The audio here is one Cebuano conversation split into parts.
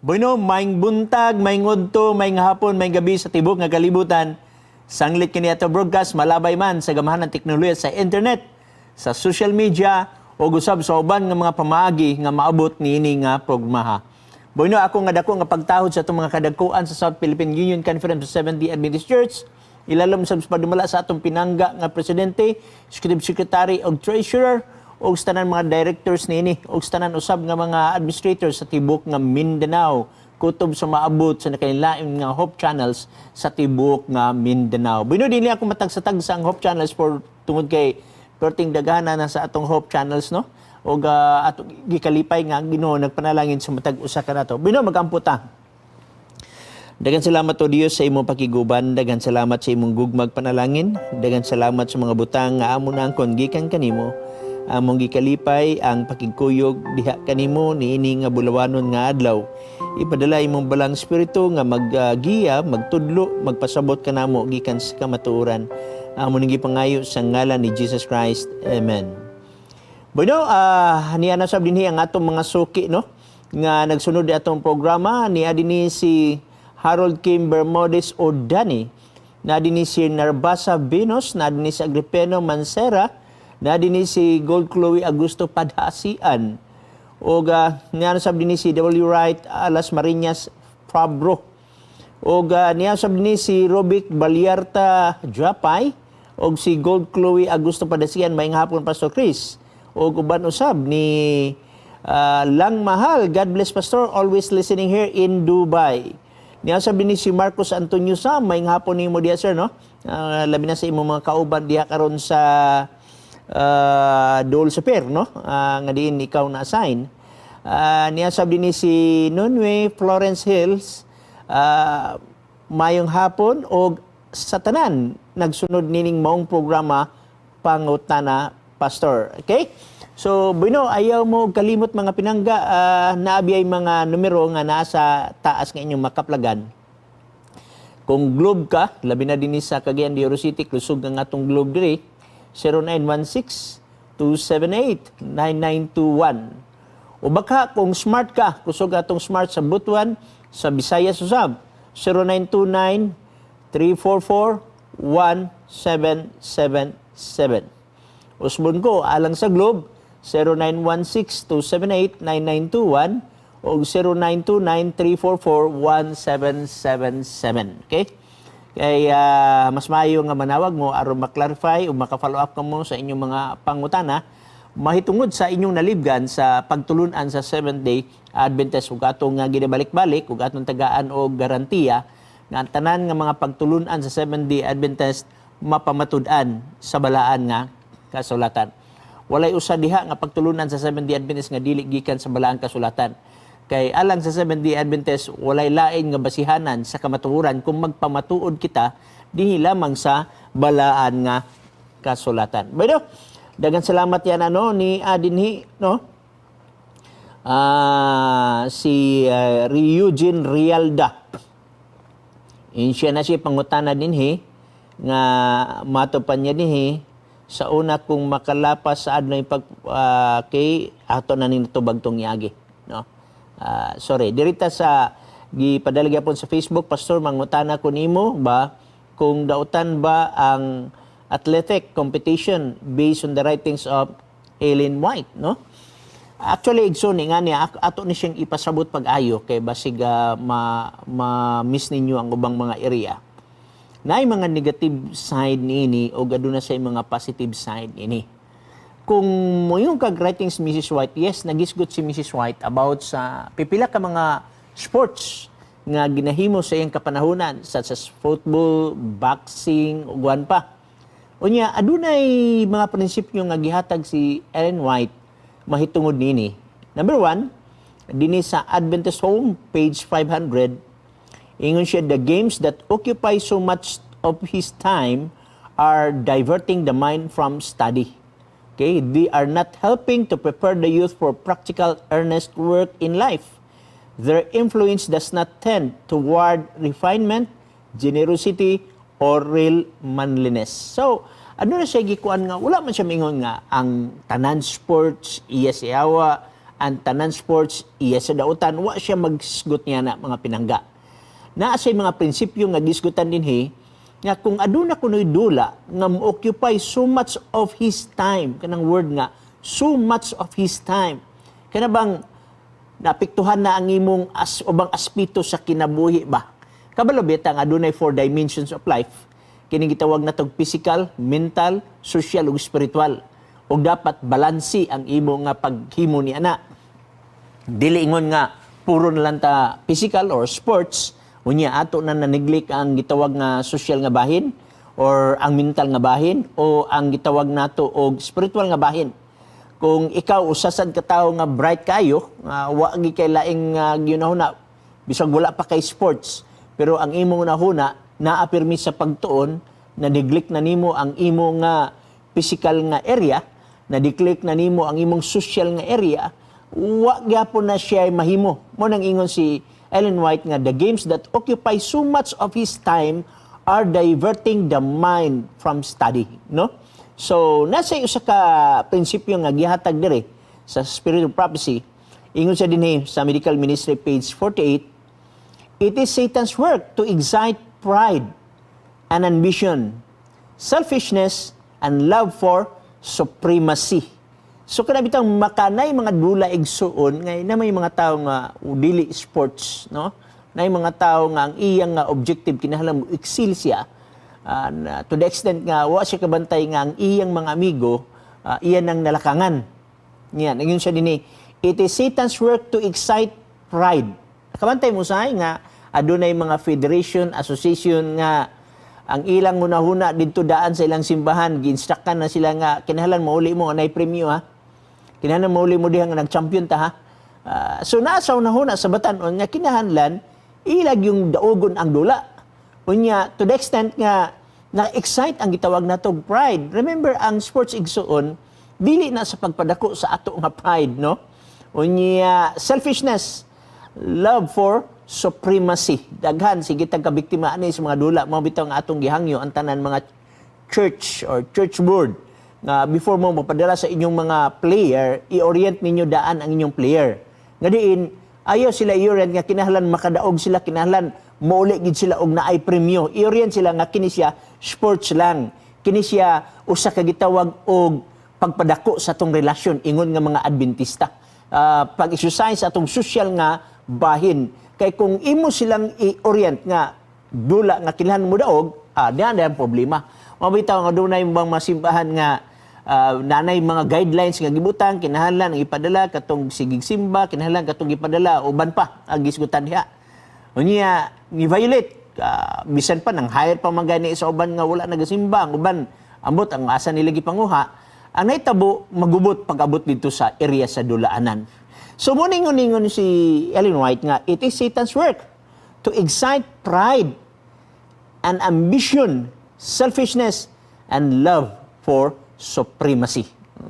Bueno, maayong buntag, maayong udto, maayong hapon, maayong gabi sa tibok nga kalibutan. Sanglit kini ato broadcast malabay man sa gamahan ng teknolohiya sa internet, sa social media o usab sa uban nga mga pamaagi nga maabot niini nga programa. Bueno, ako nga dako nga pagtahod sa atong mga kadagkuan sa South Philippine Union Conference of Seventh-day Adventist Church, ilalom sa padumala sa atong pinangga nga presidente, executive secretary og treasurer og sa tanan mga directors niini og sa tanan usab nga mga administrators sa tibok nga Mindanao, kutob sa maabot sa nakalain nga Hope Channels sa tibok nga Mindanao. Bueno, dili ako matagsa-tagsa ang Hope Channels for tungod kay perting daghana na sa atong Hope Channels, no? Og ato gikalipay nga ang Ginoo nagpanalangin sa matag usa kanato. Bueno, magampo ta. Daghang salamat, O Dios, sa imong pakiguban, daghang salamat sa imong gugmag panalangin, daghang salamat sa mga butang nga amo naangkon gikan kanimo. Among gikalipay ang pakigkuyog diha kanimo niini nga bulawanon nga adlaw. Ipadala imong Balaang Espiritu nga maggiya, magtudlo, magpasabot kanamo gikan sa kamatuoran. Amo ning gipangayo sa ngalan ni Jesus Christ. Amen. Bueno, niya na sab dinhi ang atong mga suki, no, nga nagsunod di atong programa. Niya dinhi si Harold Kim Bermudez Odani, na dinhi si Narbasa Venus, na dinhi si Agripeno Mancera, na dinhi si Gold Chloe Augusto Padhasian. Og niya na sab dinhi si W. Wright Alas Marinas Fabro. Og niya sab dinhi si Robic Balyarta Japay og si Gold Chloe Augusto Padasian, maayong hapon, Pastor Chris. Og uban usab ni Lang Mahal, "God bless, Pastor, always listening here in Dubai." Niya sab dinhi si Marcos Antonio Sam, maayong hapon nimo diha, sir, no? Labi na sa imong mga kauban diha karon sa Dole Super, no? Nga diin ikaw na assign. Niya sab dinhi si Nunwe Florence Hills, mayong hapon og sa tanan nagsunod nining maong programa, "Pangutana Pastor." Okay? So, bueno, ayaw mo kalimot, mga pinangga, naabi ay mga numero nga nasa taas nga inyong makaplagan. Kung Globe ka, labi na dinhi sa Cagayan de Oro City, kusog nga atong Globe diri, 0916-278-9921. O baka kung Smart ka, kusog atong Smart sa Butuan, sa Visayas usab, 0929-344-1777. Usbon ko, alang sa Globe, 0916-278-9921 o 0929-344-1777. Okay? Kaya mas maayo nga manawag mo aron maklarify o maka-follow up ka mo sa inyong mga pangutana mahitungod sa inyong nalibgan sa pagtulunan sa Seventh Day Adventist ug atong nga ginabalik-balik ug atong tagaan og garantiya nga ang tanan nga mga pagtulunan sa Seventh Day Adventist mapamatud-an sa Balaan nga Kasulatan. Walay usa diha nga pagtulunan sa Seventh Day Adventist nga dili gikan sa Balaan Kasulatan. Kay alang sa Seventh Day Adventist, walay lain nga basihanan sa kamatuoran kung magpamatuod kita dinhi lamang sa Balaan nga Kasulatan. Bueno, daghang salamat yan ano ni dinhi, no? Si Ryujin Rialda. Siya na siya pangutana dinhi nga matupan niya dinhi sa una kung makalapas sa adlaw pag kay ato na ning natubag tong iagi, no? Sorry, dirita sa gipadala gyapon sa Facebook, "Pastor, mangutana ko nimo ba kung dautan ba ang athletic competition based on the writings of Ellen White," no? Actually, igsoon nga niya ato ni siyang ipasabot pag-ayo kay basig ma-miss ninyo ang ubang mga area. Naay mga negative side niini o aduna sa mga positive side niini. Kung moingon kag writings Mrs. White, yes, nagisgot si Mrs. White about sa pipila ka mga sports nga ginahimo sa iyang kapanahunan such as football, boxing, ug uban pa. Unya, adunay mga prinsipyo nga gihatag si Ellen White mahitungod nini. Number one, dinhi sa Adventist Home, page 500, ingon siya, "The games that occupy so much of his time are diverting the mind from study." Okay, "They are not helping to prepare the youth for practical, earnest work in life. Their influence does not tend toward refinement, generosity, or real manliness." So, ano na siya gikuan nga, wala man siya mingon nga ang tanan sports, iya siyawa, Ang tanan sports iya sa dautan, wa siya magsgot niya na mga pinangga. Naa siya mga prinsipyo nga gisgutan dinhi nga kung aduna kuno'y dula nga mo-occupy so much of his time, kanang word nga "so much of his time," kana bang naapektuhan na ang imong ubang aspeto sa kinabuhi ba? Kabalo bita nga adunay four dimensions of life, kining gitawag natog physical, mental, social ug spiritual, ug dapat balanse ang imo nga paghimo ni ana. Dili ingon nga puro na lang ta physical or sports, unya ato na na-neglect ang gitawag nga social nga bahin or ang mental nga bahin o ang gitawag nato og spiritual nga bahin. Kung ikaw usa sad ka tawo nga bright kayo, nga wa gi kay laing gihunahuna bisag wala pa kay sports, pero ang imong hunahuna naa pirmi sa pagtuon, na neglect na nimo ang imo nga physical nga area, na neglect na nimo ang imong social nga area, wa gyapon na siya mahimo. Mao nang ingon si Ellen White nga the games that occupy so much of his time are diverting the mind from study, no? So nasa usa ka prinsipyo nga gihatag dire sa Spirit of Prophecy. Ingon siya dinhi sa Medical Ministry, page 48, "It is Satan's work to excite pride and ambition, selfishness and love for supremacy." So kana bitang makanay mga dula, igsuon, ngay na may mga tao nga dili sports, no? Nay mga tao nga ang iyang nga objective kinahanglan mo excel siya to the extent nga wa siya kabantay nga ang iyang mga amigo iyan ang nalakangan. Yan, ingon siya dinhi, "It is Satan's work to excite pride." Kabantay mo sa nga adunay mga federation, association nga ang ilang hunahuna didto daan sa ilang simbahan, gi-instructan na sila nga kinahanglan mauli mo anay premyo ha. Kinahanglan mauli mo diha nga nag-champion ta ha. So naa sa hunahuna sa batan-on nga kinahanglan ilag yung daugon ang dula. Unya to the extent nga na-excite ang gitawag natog pride. Remember, ang sports, igsuon, dili na sa pagpadako sa ato nga pride, no? Unya selfishness, love for supremacy. Daghan sige tag kabiktima ani sa mga dula. Mao bitaw nga atong gihangyo ang tanan mga church or church board nga before mo mapadala sa inyong mga player, i-orient ninyo daan ang inyong player. Nga diin ayaw sila i-orient nga kinahanglan makadaog sila, kinahanglan mouli gid sila og naay premyo. I-orient sila nga kini siya sports lang. Kini siya usa ka gitawag og pagpadako sa atong relasyon ingon nga mga Adventista. Pag-exercise atong social nga bahin. Kay kung imo silang i-orient nga dula nga kinahanglan mo daog, diyan ang problema. Mabitaw nga dunay bang masimbahan nga nanay mga guidelines nga gibutang, kinahanglan ang ipadala katong sigig simba, kinahanglan katong ipadala uban pa ang gisgutan diha. Unya ni violate bisan pa nang hire pa man gani sa uban nga wala nagasimba, ang uban ambot ang asa nila gipanguha, ang nahitabo magubot pag-abot dito sa area sa dulaanan. So muningon-ingon si Ellen White nga it is Satan's work to excite pride and ambition, selfishness, and love for supremacy.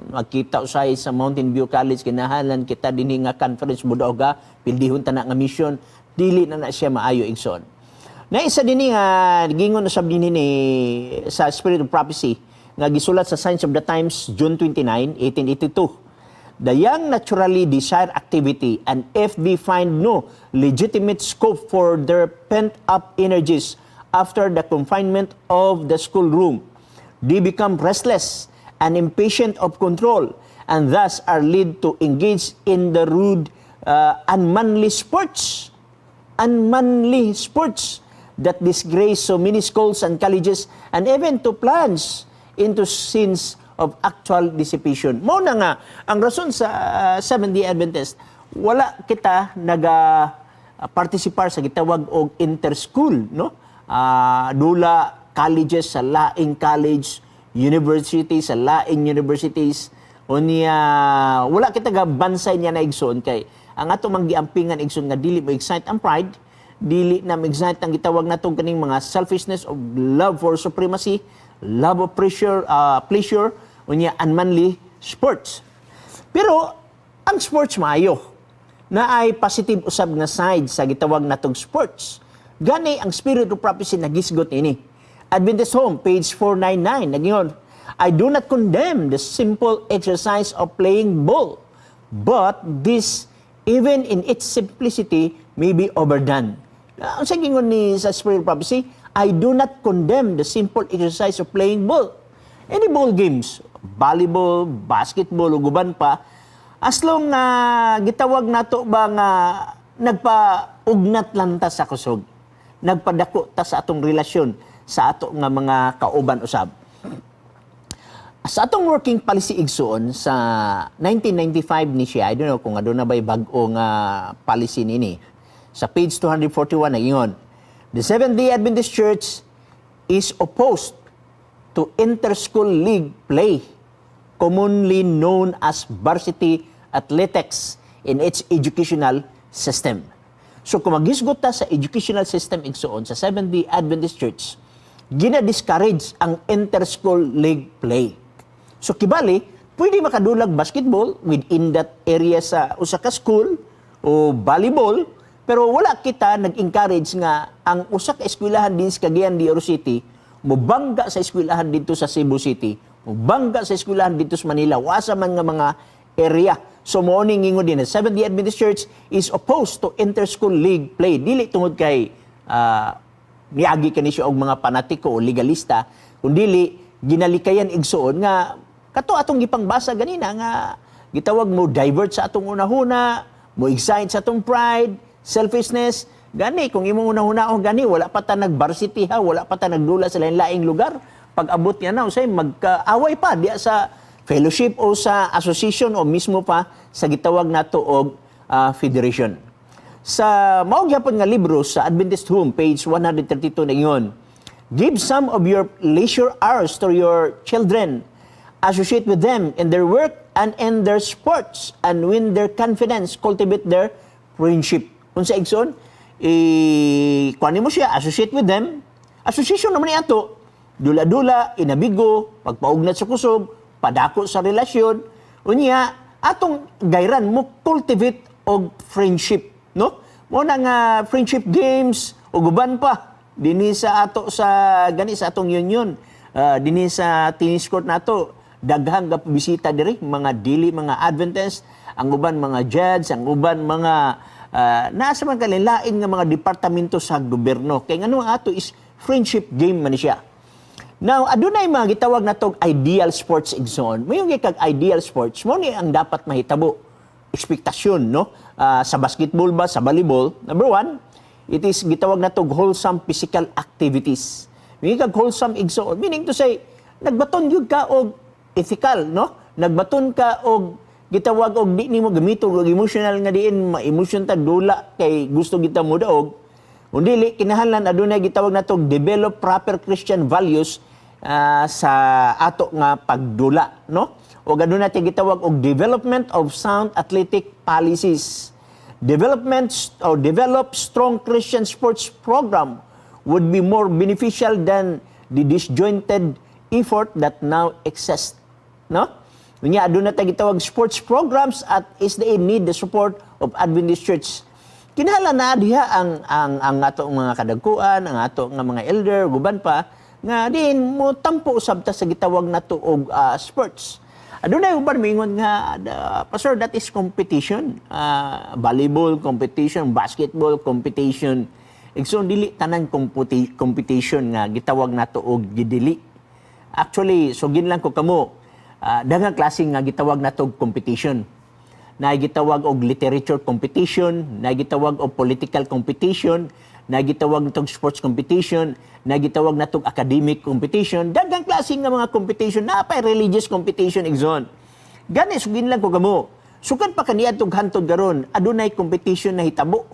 Magkita usay sa Mountain View College, kinahanglan kita dinhi nga conference modaog, pildihon ta na nga mission, dili na na siya maayo, igsoon. Na isa dinhi nga gingon usab dinhi ni sa Spirit of Prophecy nga gisulat sa Signs of the Times, June 29, 1882. "The young naturally desire activity, and if they find no legitimate scope for their pent-up energies after the confinement of the schoolroom, they become restless and impatient of control, and thus are led to engage in the rude, unmanly sports that disgrace so many schools and colleges, and even to plunge into sins of actual dissipation." Mao na nga ang rason sa Seventh-day Adventist, wala kita naga participar sa gitawag og interschool, no? Dula colleges sa laing college, university sa laing universities. Unya wala kita ga bansay niya na, igsoon, kay ang ato mang giampingan, igsoon, nga dili mo excite ang pride, dili na mo-excite ang gitawag natong kaning mga selfishness of love for supremacy, love of pleasure, unya unmanly sports. Pero ang sports maayo na ay positive usab nga side sa gitawag natong sports. Gani ang Spirit of Prophecy nagisgot ini. Adventist Home, page 499, nagingon, "I do not condemn the simple exercise of playing ball, But this, even in its simplicity, may be overdone. Ang sa gingon ni sa Spirit of Prophecy, "I do not condemn the simple exercise of playing ball." Any ball games, volleyball, basketball, ug uban pa, as long nga gitawag nato ba nga nagpaugnat lang ta sa kusog, nagpadako ta sa atong relasyon sa ato nga mga kauban usab. Sa atong working policy, igsuon, sa 1995 ni siya, I don't know kung aduna ba'y bag-o nga policy nini. Sa page 241 nagingon, "The Seventh-day Adventist Church is opposed to inter-school league play, commonly known as varsity athletics, in its educational system." So kung maghisgot ta sa educational system, igsuon, sa Seventh-day Adventist Church, gina-discourage ang inter-school league play. So kibali, pwede makadulag basketball within that area sa usa ka school o volleyball, pero wala kita nag-encourage nga ang usa ka eskwelahan din sa Cagayan de Oro City mobangga sa eskwelahan dito sa Cebu City, mobangga sa eskwelahan dito sa Manila, wasa man nga mga area. So mo ning ingon din, the Seventh-day Adventist Church is opposed to inter-school league play. Dili tungod kay miagi kani siya og mga panatiko o legalista, kundili ginalikayan, igsuon, nga kato atong gipangbasa ganina nga gitawag mo divert sa atong unahuna, mo excite sa atong pride, selfishness. Gani kung imong unahuna o gani wala pa ta nag-varsity ha, wala pa ta nagdula sa lain-laing lugar. Pag abot niya na, usay magkaaway pa diya sa fellowship o sa association o mismo pa sa gitawag nato og federation. Sa mao gyapon nga libro sa Adventist Home, page 132 na, "Give some of your leisure hours to your children. Associate with them in their work and in their sports and win their confidence, cultivate their friendship." Kung sa igsoon, i kuani mo siya, associate with them. Association naman ni ato. Dula-dula, inabigo, pagpaugnat sa kusog, padako sa relasyon. Unya, atong gayran mo cultivate og friendship, no? Mo na nga friendship games ug uban pa dinhi sa ato sa gani sa atong union. Dinhi sa tennis court nato, daghang bisita diri, mga dili mga Adventist, ang uban mga judge, ang uban mga nasa man kalilain nga mga departamento sa gobyerno. Kay ngano, ang ato is friendship game man ni siya. Now, adunay mga gitawag natog ideal sports, igsoon. Mayo kag ideal sports, mo ni ang dapat mahitabo. Ekspektasyon, no? Sa basketball ba, sa volleyball. Number one, it is gitawag natog wholesome physical activities. Meaning kag wholesome, igsoon, meaning to say, nagbaton gyud ka og ethical, no? Nagbaton ka og gitawag og di nimo gamiton og emotional nga diin ma-emotion ta dula kay gusto kita mo daog. Kung dili, kinahanglan adunay gitawag natog develop proper Christian values sa ato nga pagdula, no? O adunay tay gitawag og development of sound athletic policies. Development or develop strong Christian sports program would be more beneficial than the disjointed effort that now exists. No? Unya, aduna tay gitawag sports programs at SDA need the support of Adventist Church. Kinahanglan na diha ang atong mga kadagkuan, ang ato nga mga elder, guban pa nga din mo tampo usab ta sa gitawag nato og sports. Adunay uban moingon nga, "Pastor, that is competition. Volleyball competition, basketball competition." Igsoon, dili tanan competition nga gitawag nato og gidili. Actually, sugin lang ko kamo, daghang klase nga gitawag nato og competition. Na gitawag og literature competition, na gitawag og political competition, na gitawag natog sports competition, na gitawag natog academic competition, daghang klase nga mga competition, naa pa religious competition, igsoon. Gani sugin lang ko kamo. Sukad pa kaniadtong hantod karon, adunay competition na hitabo.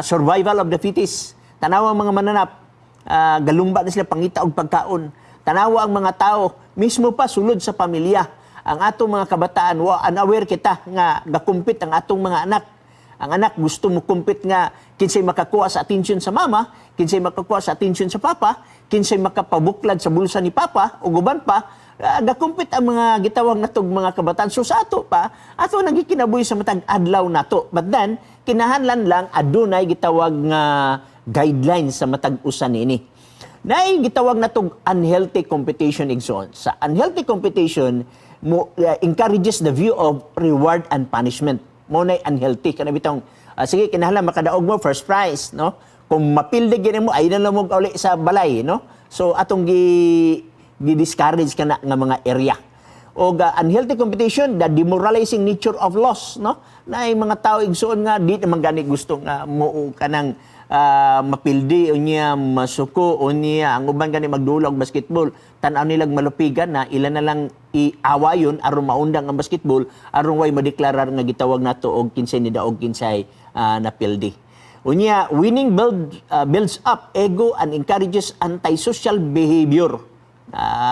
Survival of the fittest. Tanawa ang mga mananap, galumba na sila pangita og pagkaon. Tanawa ang mga tao, mismo pa sulod sa pamilya. Ang atong mga kabataan, wa unaware kita nga gakumpit ang atong mga anak. Ang anak gusto mo kumpit nga kinsay makakuha sa attention sa mama, kinsay makakuha sa attention sa papa, kinsay makapabuklad sa bulsa ni papa ug uban pa, gakumpit ang mga gitawag natog mga kabataan. So sa ato pa, ato nagikinabuhi sa matag adlaw nato. But then, kinahanglan lang adunay gitawag nga guidelines sa matag usa niini. Naay gitawag natog unhealthy competition, igsoon. Sa unhealthy competition, mo encourages the view of reward and punishment. Mo nay unhealthy kana bitong sige, kinahanglan makadaog mo first prize, no? Kung mapildi gini mo, ay na lang mo uli sa balay, no? So atong gi gi-discourage kana nga mga area. O unhealthy competition, the demoralizing nature of loss, no? Naay mga tao, igsuon, nga di naman gani gusto nga mo kanang mapildi unya masuko unya. Ang uban gani magdula og basketball, tan-aw nilang malupigan na ila na lang iawayon aron maundang ang basketball, aron way madeklarar nga gitawag nato og kinsay nidaog, kinsay napildi. Unya, winning builds up ego and encourages antisocial behavior.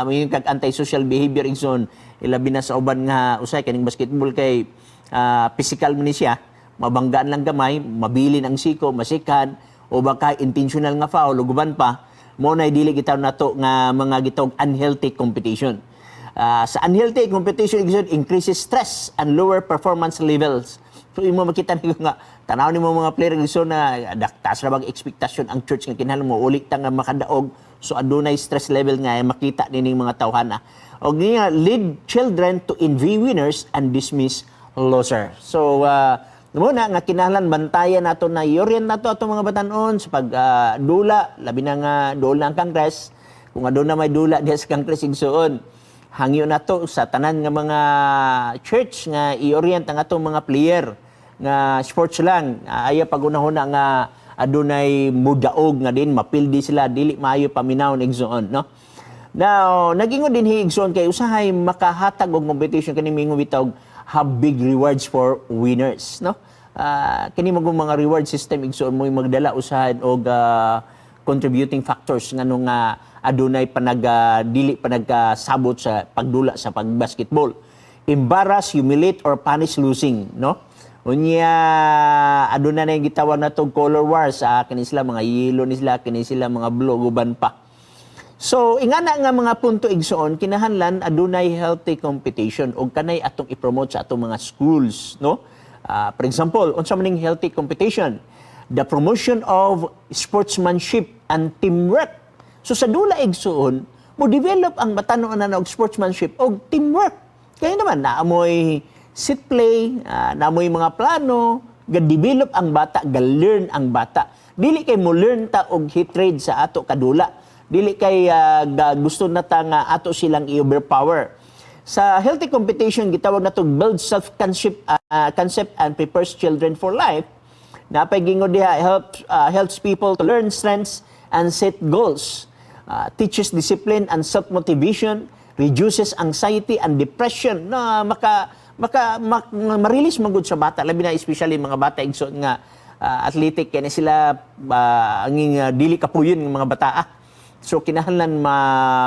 May kag antisocial behavior, igsoon, ilabi na sa uban nga usay kaning basketball kay physical man ni siya, mabanggaan lang gamay, mabilin ang siko, masikhan o baka intentional nga foul ug uban pa. Mo na dili gitaw nato nga mga gitawag unhealthy competition. Sa unhealthy competition, igsoon, increases stress and lower performance levels. So imo makita nimo nga tanaw nimo mga player, igsoon, na taas ra bag expectation ang church nga kinahanglan mo uli ta nga makadaog. So adunay stress level nga makita nining mga tawhana. Og nga lead children to envy winners and dismiss loser. So muna nga kinahanglan bantayan nato na i-orient nato atong mga batanon sa pag dula, labi na nga dula ang Congress. Kung aduna may dula diha sa Congress, igsuon, hangyo nato sa tanan nga mga church nga i-orient ang atong mga player nga sports lang. Ayaw pagunahuna nga adunay mudaog nga din mapildi sila, dili maayo paminawon, igsuon, no? Now, nagingon din hi, igsuon, kay usahay makahatag og competition kani mingon bitaw have big rewards for winners, no? Kini mo mga reward system, igsuon, mo magdala usahay og contributing factors ngano nga adunay panag dili panagkasabot sa pagdula sa pagbasketball. Embarrass, humiliate or punish losing, no? Unya aduna na yung gitawag na color wars, kini sila mga yellow ni sila, kini sila mga blue, uban pa. So, ingana nga mga punto, igsoon, kinahanglan adunay healthy competition ug kanay atong i-promote sa atong mga schools, no? For example, unsa man ning healthy competition? The promotion of sportsmanship and teamwork. So sa dula, igsoon, mo develop ang batanon na og sportsmanship og teamwork. Kaya naman naamoy set play, naamoy mga plano, ga-develop ang bata, ga-learn ang bata. Dili kay mo learn ta og hatred sa ato kadula. Dili kay gusto na ta nga ato silang i-overpower. Sa healthy competition, gitawag na to build self-concept concept and prepares children for life. Napay gingon diha, helps people to learn strengths and set goals. Teaches discipline and self-motivation, reduces anxiety and depression na maka maka mak, ma-release man gud sa bata, labi na especially mga bata, igsoon, nga athletic kaya sila, anging dili kapuyon ng mga bata. So kinahanglan ma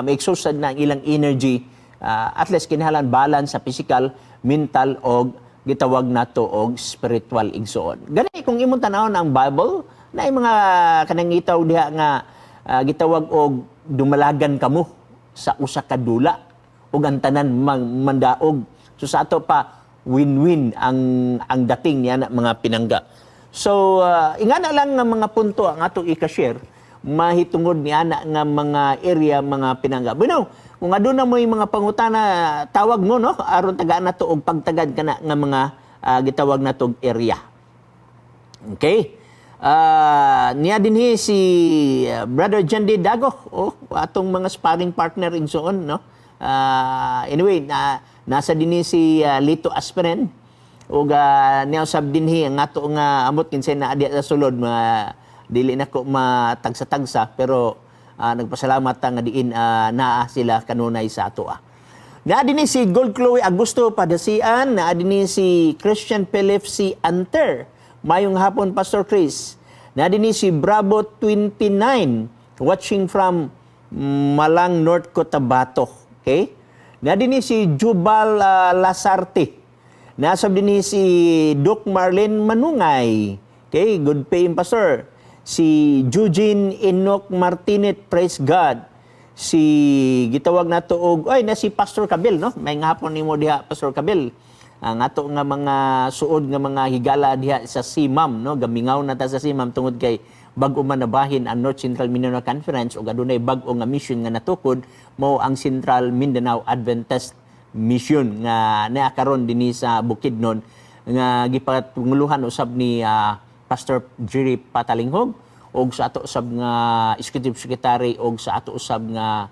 ma-exhaust na ang ilang energy. At least kinahanglan balance sa physical, mental og gitawag nato og spiritual, igsoon. Gani kung imong tanawon ang Bible, na mga kanang itaw diha nga gitawag og dumalagan kamo sa usa ka dula ug ang tanan mandaog. So sa ato pa, win-win ang dating niya na mga pinangga. So ingana lang nga mga punto ang ato ika-share mahitungod ni ana nga mga area, mga pinangga. Bueno, kung aduna mo yung mga pangutana, tawag mo, no, aron tagaan nato og pagtagad kana nga mga gitawag nato og area. Okay? Niya dinhi si Brother Jandy Dago, oh, atong mga sparring partner igsoon, no? Anyway, nasa dinhi si Lito Aspirin ug niya usab dinhi ang ato nga amot kinsay naa diha sa sulod, mga dili na ko matagsa-tagsa, pero nagpasalamat ta nga diin naa sila kanunay sa ato. Naa dinhi si Gold Chloe Augusto Padasian, naa dinhi si Christian Philip C. Anter. Mayong hapon, Pastor Chris. Naa dinhi si Bravo 29, watching from Malang, North Cotabato. Okay? Naa dinhi si Jubal Lasarte. Nasa dinhi si Duke Marlene Manungay. Okay, good paying pastor. Si Eugene Enoch Martinez, praise God. Si gitawag nato og ay na si Pastor Kabil, no? May hapon nimo diha, Pastor Kabil. Ang ato nga mga suod nga mga higala diha sa CIMAM, no? Gamingaw na ta sa CIMAM tungod kay bag-o man nabahin ang North Central Mindanao Conference ug adunay bag-o nga mission nga natukod, mao ang Central Mindanao Adventist Mission nga naa karon dinhi sa Bukidnon nga gipanguluhan usab ni Pastor Jerry Patalinghog og sa ato usab nga executive secretary og sa ato usab nga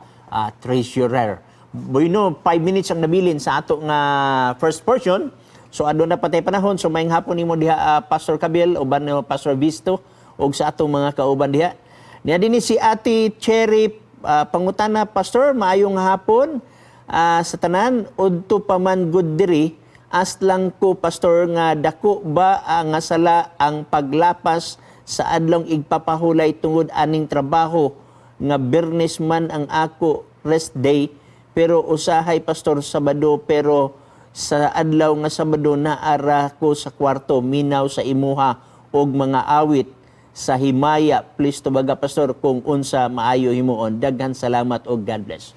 treasurer. Bueno, 5 minutes ang nabilin sa ato nga first portion. So aduna pa tay panahon. So maayong hapon nimo diha, Pastor Kabil, uban ni Pastor Visto og sa atong mga kauban diha. Niya dinhi si Ate Cherry, pangutana, Pastor, maayong hapon sa tanan. Udto pa man gud diri. Ask lang ko, Pastor, nga dako ba nga sala ang paglapas sa Adlong Igpapahulay tungod aning trabaho nga Biyernes man ang ako rest day, pero usahay, Pastor, Sabado, pero sa adlaw nga Sabado naara ko sa kwarto minaw sa imuha og mga awit sa himaya. Please tubaga, Pastor, kung unsa maayo himuon. Daghan salamat og God bless.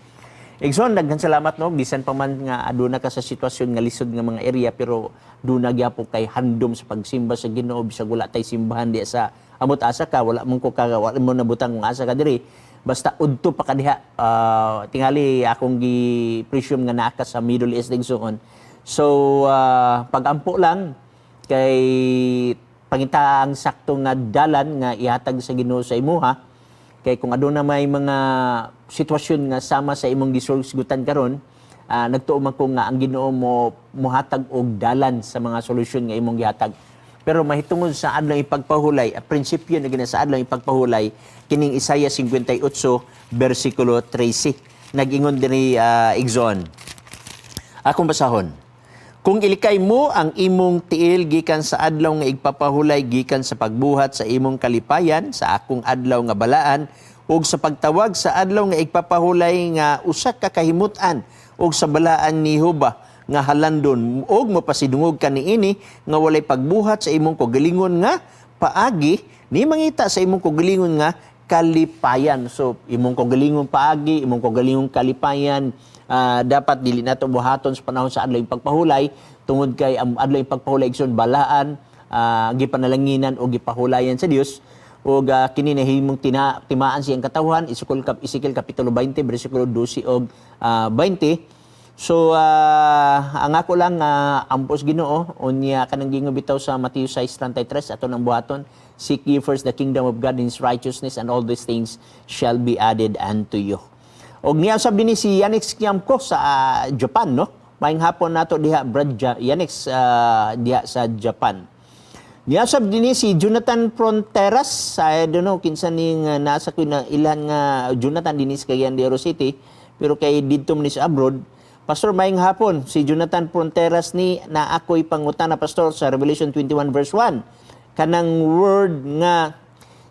Igsoon, daghan salamat, no? Bisan pa man nga aduna ka sa sitwasyon nga lisod nga mga area, pero duna gyapon kay handom sa pagsimba sa Ginoo bisag wala tay simbahan di sa amot. Asa ka, wala man ko ka, wala mo nabutang kung asa ka diri, basta udto pa ka diha. Tingali akong gi presume nga naa ka sa Middle East, igsoon. So pagampo lang kay pangita ang sakto nga dalan nga ihatag sa Ginoo sa imuha, kay kung aduna may mga sitwasyon nga sama sa imong gisulsgutan karon, nagtuo man ko nga ang Ginoo mo muhatag og dalan sa mga solusyon nga imong gihatag. Pero mahitungod sa Adlaw Ipagpahulay, ang prinsipyo na gina sa Adlaw Ipagpahulay kining Isaiah 58 bersikulo 13. Nag-ingon dinhi, igsoon. Akong basahon. "Kung ilikay mo ang imong tiil gikan sa Adlaw nga Igpapahulay, gikan sa pagbuhat sa imong kalipayan sa akong adlaw nga balaan, ug sa pagtawag sa Adlaw nga Igpapahulay nga usa ka kahimut-an ug sa balaan ni Jehova nga halandon, ug mapasidungog ka niini nga walay pagbuhat sa imong kaugalingon nga paagi, ni mangita sa imong kaugalingon nga kalipayan." So imong kaugalingong paagi, imong kaugalingong kalipayan, dapat dili nato buhaton sa panahon sa Adlaw Pagpahulay, tungod kay ang Adlaw Pagpahulay, igsoon, balaan, gipanalanginan o gipahulayan sa Dios, ug kini nahimong timaan siyang katawhan, Ezekiel kapitulo 20 bersikulo 12 og 20. So ang ako lang, ampos Ginoo. Unya kanang gingon bitaw sa Matthew 6:33, ato nang buhaton: "Seek ye first the kingdom of God and His righteousness, and all these things shall be added unto you." Og niya usab dinhi si Yannick Kiamco sa Japan, no? Maayong hapon nato diha, Brad Yannick, diha sa Japan. Niya usab dinhi si Jonathan Fronteras. I don't know kinsa ning nasa ko na ilan nga Jonathan dinhi sa Cagayan de Oro City, pero kay didto man ni sa abroad. "Pastor, maayong hapon." Si Jonathan Fronteras ni na ako'y pangutana, Pastor, sa Revelation 21 verse 1. Kanang word nga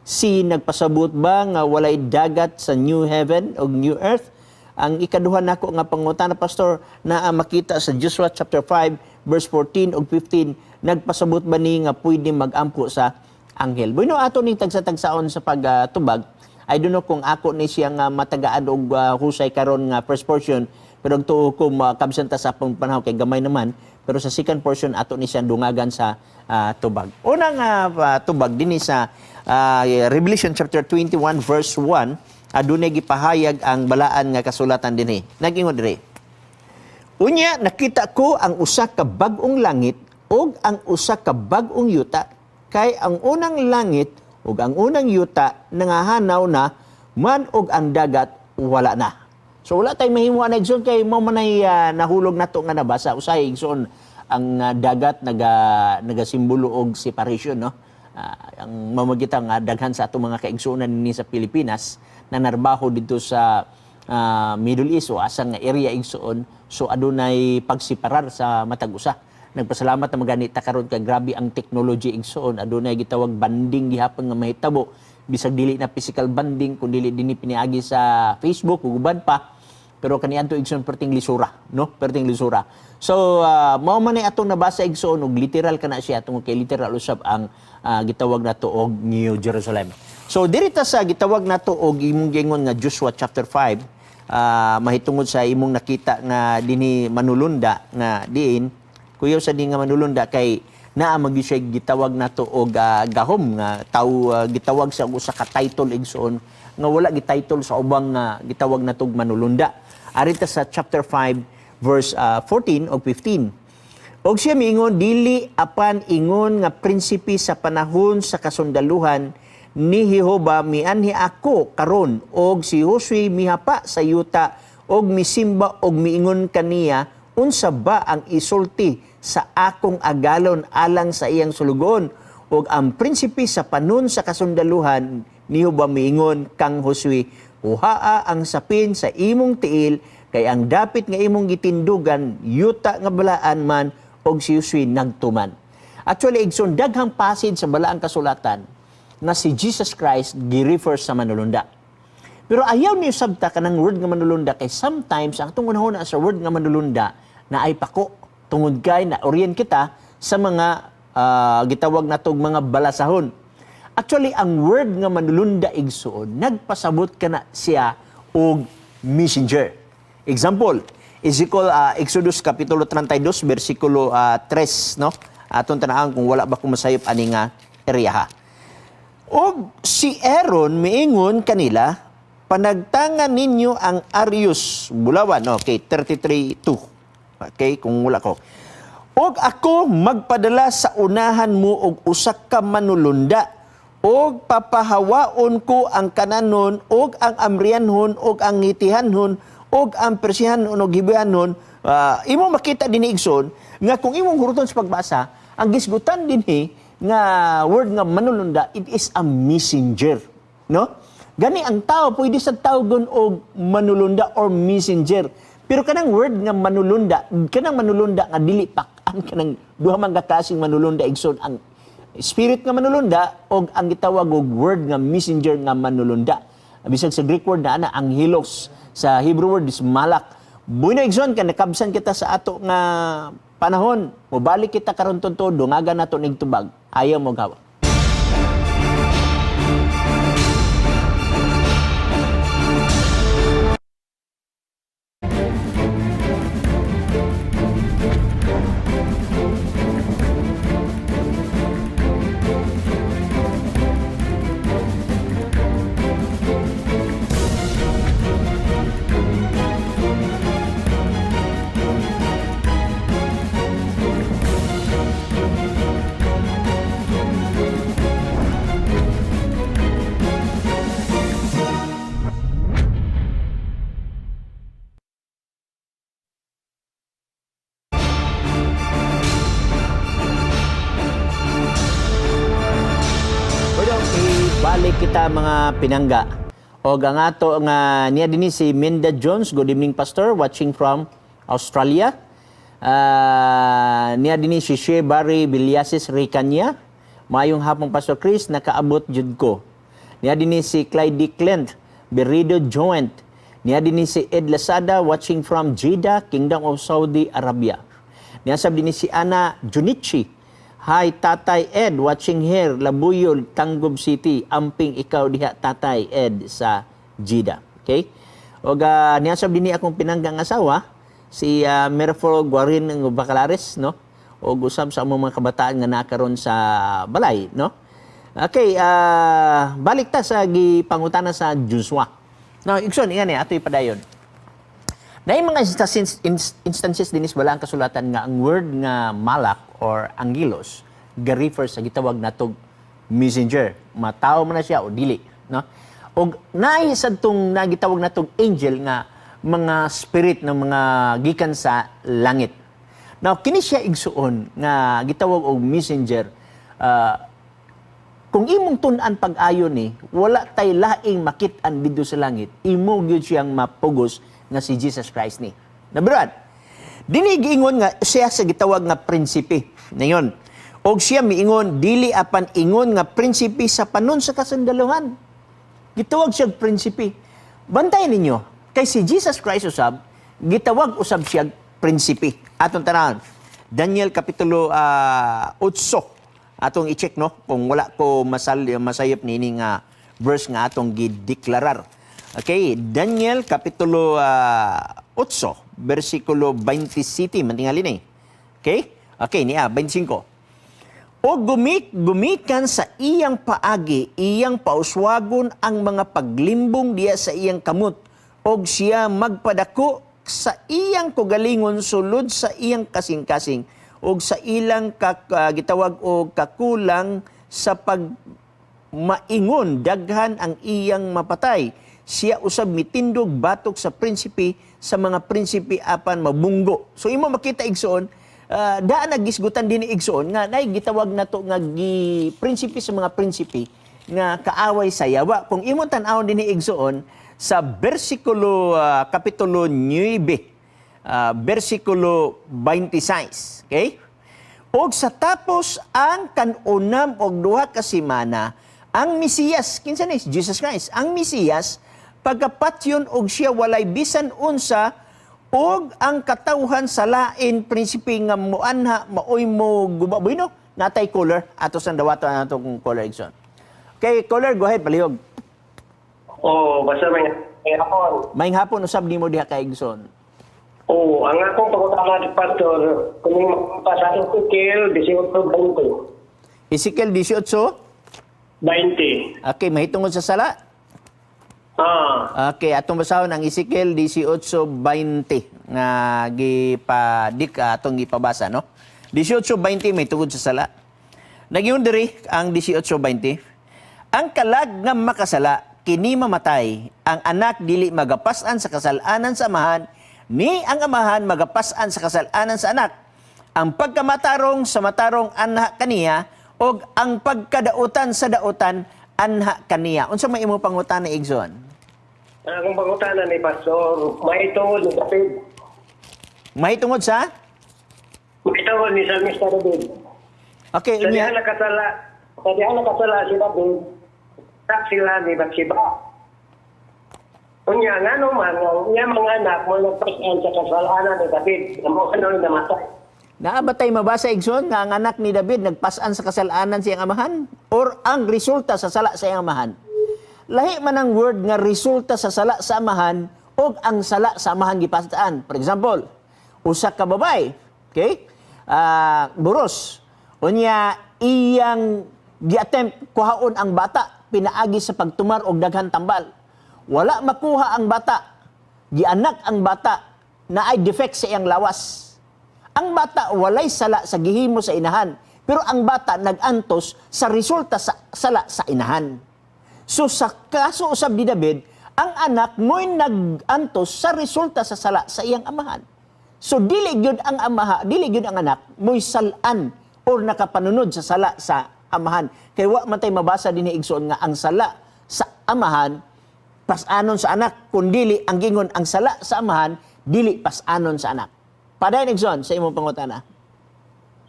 si nagpasabot ba nga walay dagat sa new heaven o new earth? Ang ikaduha nako nga pangutana, Pastor, naa makita sa Joshua chapter 5 verse 14 ug 15, nagpasabot ba ni nga pwede magampo sa anghel? Bueno, ato ning tagsa-tagsaon sa pagtubag. I don't know kung ako ni siya nga matagaan og husay karon nga first portion, pero ang tuo ko makabsan ta sa pang panahon kay gamay naman. Pero sa second portion, ato ni siya dungagan sa tubag. Unang tubag dinhi sa Revelation chapter 21 verse 1, adunay gipahayag ang balaan nga kasulatan dinhi. Nag-ingon diri. "Unya nakita ko ang usa ka bag-ong langit ug ang usa ka bag-ong yuta, kay ang unang langit ug ang unang yuta nangahanaw na man ug ang dagat wala na." So wala tay mahimo ana, igsoon, kay mao man ay nahulog nato nga nabasa. Usahay, igsoon, ang dagat nagasimbolo og separation, no? Ang mamagitan nga daghan sa atong mga kaigsuonan ni sa Pilipinas na narbaho dito sa Middle East o asa nga area, igsoon, so adunay pagseparar sa matag usa. Nagpasalamat na magani ta karon kay grabe ang technology, igsoon. Adunay gitawag bonding gihapon nga mahitabo, bisag dili na physical bonding kun dili dinhi piniagi sa Facebook ug uban pa. Pero kaniadto, igsoon, perting lisura, no? Perting lisura. So mao man ni atong nabasa, igsoon, og literal kana siya tungod kay literal usab ang gitawag nato og New Jerusalem. So diri ta sa gitawag nato og imong giingon nga Joshua chapter 5, mahitungod sa imong nakita nga dinhi manulunda nga diin kuyaw sa di nga manulunda kay naa magyud siya gitawag nato og gahom nga taw, gitawag sa usa ka title, igsoon, nga wala gi-title sa ubang nga gitawag nato og manulunda. Ari ta sa chapter 5 verse 14 o 15. Og siya miingon, dili apan ingon nga prinsipe sa panahon sa kasundaluhan ni Jehova mianhi ako karon, og si Josue mihapa sa yuta og misimba og miingon kaniya, unsa ba ang isulti sa akong agalon alang sa iyang sulugoon? Og ang prinsipe sa panon sa kasundaluhan ni Jehova miingon kang Josue, kuhaa ang sapin sa imong tiil, kay ang dapit nga imong gitindugan yuta nga balaan man. Og si Josue nagtuman. Actually, igsoon, daghang passage sa balaang kasulatan na si Jesus Christ gi-refer sa manulunda. Pero ayaw niyo sabta kanang word nga manulunda, kay sometimes ang atong unahon sa word nga manulunda na ay pako, tungod kay na orient kita sa mga gitawag natog mga balasahon. Actually, ang word nga manulunda, igsuon, nagpasabot kana siya og messenger. Example, Ezekiel, Exodus kapitulo 32 bersikulo 3, no? Aton tan-awon kung wala ba ko masayop ani nga area ha. Og si Aaron miingon kanila, panagtangan ninyo ang Arius bulawan. Okay, 33:2. Okay, kung wala ko. Og ako magpadala sa unahan mo og usa ka manulunda, og papahawaon ko ang Kananon og ang Amrianhon og ang Hitihanhon og ang Persihanon og Hibihanon. Imo makita dinhi, igsoon, nga kung imong huruton sa pagbasa, ang gisgutan dinhi nga word nga manulunda, it is a messenger, no? Gani ang tao pwede sa tawgon og manulunda or messenger, pero kanang word nga manulunda, kanang manulunda nga dili pak-an, kanang duha man ka klaseng manulunda, igsoon, ang spirit nga manulunda og ang gitawag og word nga messenger nga manulunda. Bisag sa Greek word na ana angelos, sa Hebrew word is malak. Bueno, igsoon, kan nakabsan kita sa ato nga panahon. Mobalik kita karon tunto, dungagan nato ning tubag. Ayaw mo gawa. Bueno, ibalik kita, mga pinangga. O ang ato nga niya dinhi si Minda Jones, good evening, Pastor, watching from Australia. Niya dinhi si Shea Barry Vilyasis Ricanya. Maayong hapon, Pastor Chris, nakaabot jud ko. Niya dinhi si Clyde Clint, Berido Joint. Niya dinhi si Ed Lasada, watching from Jeddah, Kingdom of Saudi Arabia. Niya sab dinhi si Ana Junichi. Hi, Tatay Ed, watching here, Labuyol, Tangub City. Amping ikaw diha, Tatay Ed, sa Jeddah. Okay? O niya sab dinhi akong pinanggang asawa, si Merfo Guarin ng Bacalares, no? O usab sa among mga kabataan nga nakaron sa balay, no? Okay, balik ta sa gipangutana sa Joshua. Now, igsoon, ingan eh, ato'y padayon. Naay mga instances dinis balaang kasulatan nga ang word nga malak or angelos ga-refer sa gitawag natog messenger. Matawo man na siya o dili, no? Og naay sadtong nagitawag natog angel nga mga spirit ng mga gikan sa langit. Now, kini siya, igsuon, nga gitawag og messenger. Kung imong tun-an pag-ayo ni, wala tay laing makit-an didto sa langit, imo gyud siyang mapugos nga si Jesus Christ ni. Nabiruan. Dini giingon nga siya sa gitawag nga prinsipe. Ngayon, og siya miingon, dili apan ingon nga prinsipe sa panon sa kasundaluhan. Gitawag siya prinsipe. Bantayan ninyo, kay si Jesus Christ usab, gitawag usab siya prinsipe. Atong tanan. Daniel kapitulo 8. Atong i-check, no, kung wala ko masayop niini nga verse nga atong gideklarar. Okay, Daniel kapitulo 8 bersikulo 27 mantingali ni. Okay? Okay, niya 25. O gumikan sa iyang paagi, iyang pauswagon ang mga paglimbong diya sa iyang kamot, og siya magpadako sa iyang kugalingon sulod sa iyang kasing-kasing ug sa ilang gitawag og kakulang sa pag maingon, daghan ang iyang mapatay. Siya usab mitindog batok sa prinsipe sa mga prinsipe apan mabunggo. So imo makita, igsoon, daan nagisgutan din ni, igsoon, nga nay gitawag nato nga gi prinsipe sa mga prinsipe nga kaaway sa yawa. Kung imong tan-awon din ni, igsoon, sa bersikulo kapitulo 9, bersikulo 26, okay? Og sa tapos ang kanunam og 2 ka semana, ang Mesiyas, kinsa ni Jesus Christ, ang Mesiyas pagkapatyon og siya walay bisan unsa og ang katawhan sa lain prinsipe nga muanha maoy mo guba bueno. Natay caller ato sang dawato ato kung caller, igsoon. Okay, caller, go ahead, palihog. Oh, basta may hapon. Maayong hapon usab nimo diha kay igsoon. Oh, ang akong pangutana ni Pastor, kung pa sa Ezekiel 18:20. Ezekiel 18 20. Okay, mahitungod sa sala. Ah. Okay, atong basahon ang Ezekiel 18:20 nga gipadik atong gipabasa, no. 18:20, may tungod sa sala. Nagyun diri ang 18:20. Ang kalag nga makasala kini mamatay. Ang anak dili magapas-an sa kasalanan sa amahan, ni ang amahan magapas-an sa kasalanan sa anak. Ang pagkamatarong sa matarong anha kaniya og ang pagkadautan sa dautan anha kaniya. Unsa may imong pangutana, igsoon? Ang akong pangutana ni Pastor, may tungod ni David. Mahitungod sa? May tungod ni Salmista David. Okay, Sa diha unya. nakasala, sa diha nakasala si David, tak sila ni Bathsheba. Unya, ngano man, ang iya mga anak mo nagpas-an sa kasalanan ni David, na mo ano namatay. Naa ba tay mabasa, igsoon, nga ang anak ni David nagpasan sa kasalanan sa iyang amahan or ang resulta sa sala sa iyang amahan? Lahi man ang word nga resulta sa sala sa amahan o ang sala sa amahan gipasaan. For example, usa ka babae, okay? Ah, buros. Unya iyang gi-attempt kuhaon ang bata pinaagi sa pagtumar og daghan tambal. Wala makuha ang bata. Gianak ang bata na ay defect sa iyang lawas. Ang bata walay sala sa gihimo sa inahan, pero ang bata nagantos sa resulta sa sala sa inahan. So sa kaso usab ni David, ang anak mo'y nagantos sa resulta sa sala sa iyang amahan. So dili gyud ang amaha, dili gyud ang anak mo'y salan or nakapanunod sa sala sa amahan. Kay wa man tay mabasa dinhi, igsoon, nga ang sala sa amahan pasanon sa anak, kundili ang gingon ang sala sa amahan dili pasanon sa anak. Padayon, igsoon, sa imong pangutana.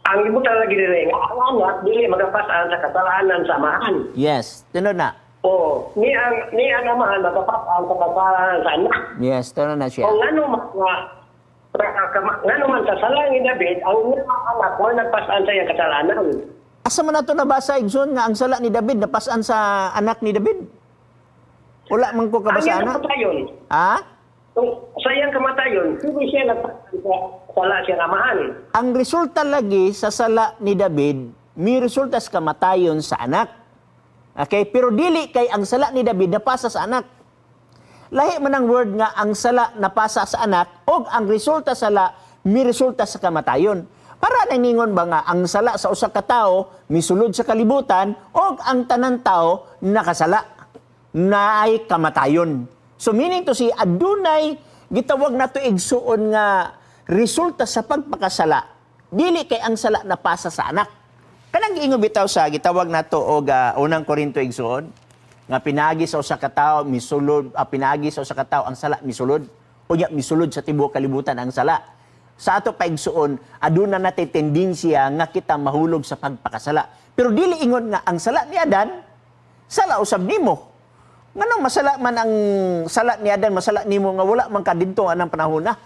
Ang ibutang lagi diri nga ang anak dili magapas-an sa kasalanan sa amahan. Yes, tinuod na. O ni ang amahan magapas-an sa kasalanan sa anak. Yes, tinuod na siya. O ngano man sa sala ni David, ang iya mga anak mo nagpas-an sa iyang kasalanan. Asa man nato nabasa, igsoon, nga ang sala ni David napasan sa anak ni David? Wala man ko Ang kabasa iyang ana. kamatayon, Ha? kung sa iyang kamatayon, hindi siya nagpas-an sa sala siyang amahan. Ang resulta lagi sa sala ni David, may resulta sa kamatayon sa anak. Okay? Pero dili kay ang sala ni David napasa sa anak. Lahi man ang word nga ang sala napasa sa anak og ang resulta sala may resulta sa kamatayon. Para ningon ba nga ang sala sa usa ka tawo misulod sa kalibutan og ang tanan tao nakasala naay kamatayon. So meaning to say, adunay gitawag nato, igsuon, nga resulta sa pagpakasala, dili kay ang sala napasa sa anak. Kanang giingon bitaw sa gitawag nato og Unang Korinto, igsuon, nga pinagi sa usa ka tawo misulod, pinagi sa usa ka tawo ang sala misulod, unya misulod sa tibuok kalibutan ang sala. Sa ato pa, igsuon, aduna natay tendensiya nga kita mahulog sa pagpakasala, pero dili ingon nga ang sala ni Adan sala usab nimo. Nganong masala man ang sala ni Adan, masala nimo nga wala man ka didto anang panahon na?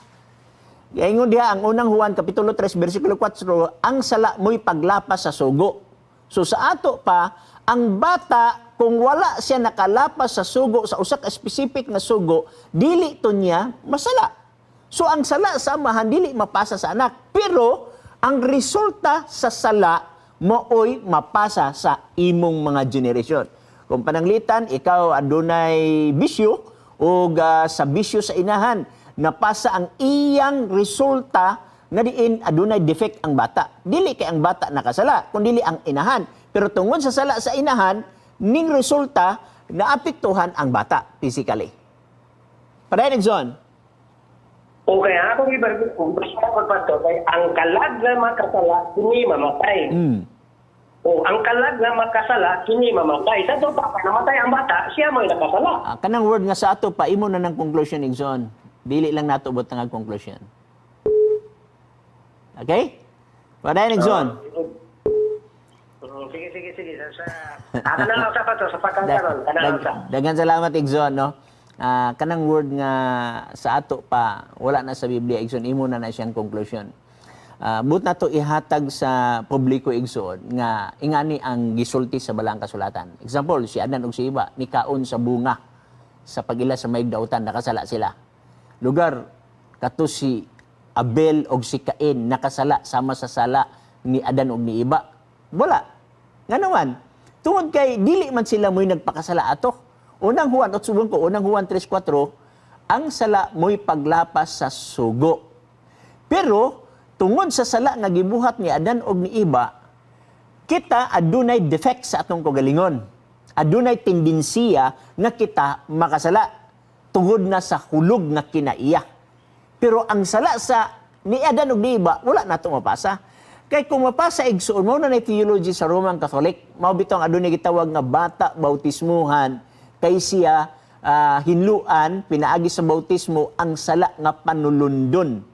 Ingon diha ang Unang Juan kapitulo 3 bersikulo 4, ang sala mo'y paglapas sa sugo. So sa ato pa, ang bata kung wala siya nakalapas sa sugo, sa usa ka specific na sugo, dili to niya masala. So ang sala sa amahan dili mapasa sa anak, pero ang resulta sa sala maoy mapasa sa imong mga generasyon. Kung pananglitan ikaw adunay bisyo ug sa bisyo sa inahan Napasa ang iyang resulta nga diin adunay defect ang bata. Dili kay ang bata nakasala, kundi ang inahan. Pero tungod sa sala sa inahan, ning resulta naapektuhan ang bata physically. Padayon, Exxon. Okay, akong iba kung basta ko, Pastor, kay ang kalag nga makasala kini mamatay. O ang kalag nga makasala kini mamatay. Sa ato pa namatay ang bata, siya mo'y nakasala. Ah, kanang word nga "sa ato pa", imo na ng conclusion, Exxon. Dili lang nato butang ang conclusion. Okay? Padayon, Exxon. Sige, sige, sige. Sa kana lang sa, Pastor, sa pagkakaroon. Kana lang sa. Daghang salamat, Exxon, no? Ah, kanang word nga "sa ato pa", wala na sa Biblia, Exxon, imo na na siyang conclusion. Ah, but nato ihatag sa publiko, Igsoon, nga ingani ang gisulti sa Balaang Kasulatan. Example, si Adan ug si Eva nikaon sa bunga sa pagila sa maayog dautan, nakasala sila. Lugar kato si Abel og si Cain nakasala sama sa sala ni Adan ug ni Eva? Wala. Ngano man? Tungod kay dili man sila mo'y nagpakasala ato. Unang Juan, utsubon ko, Unang Juan 3.4, ang sala mo'y paglapas sa sugo. Pero tungod sa sala nga gibuhat ni Adan og ni Eva, kita adunay defect sa atong kagalingon. Adunay tendensiya nga kita makasala tungod na sa hulog nga kinaiya. Pero ang sala sa ni Adan ug ni Eva, wala nato mapasa. Kay kung mapasa, igsuon, mao na na theology sa Roman Catholic, mao bitaw ang adunay gitawag nga bata bautismuhan kay siya hinluan pinaagi sa bautismo ang sala nga panulundon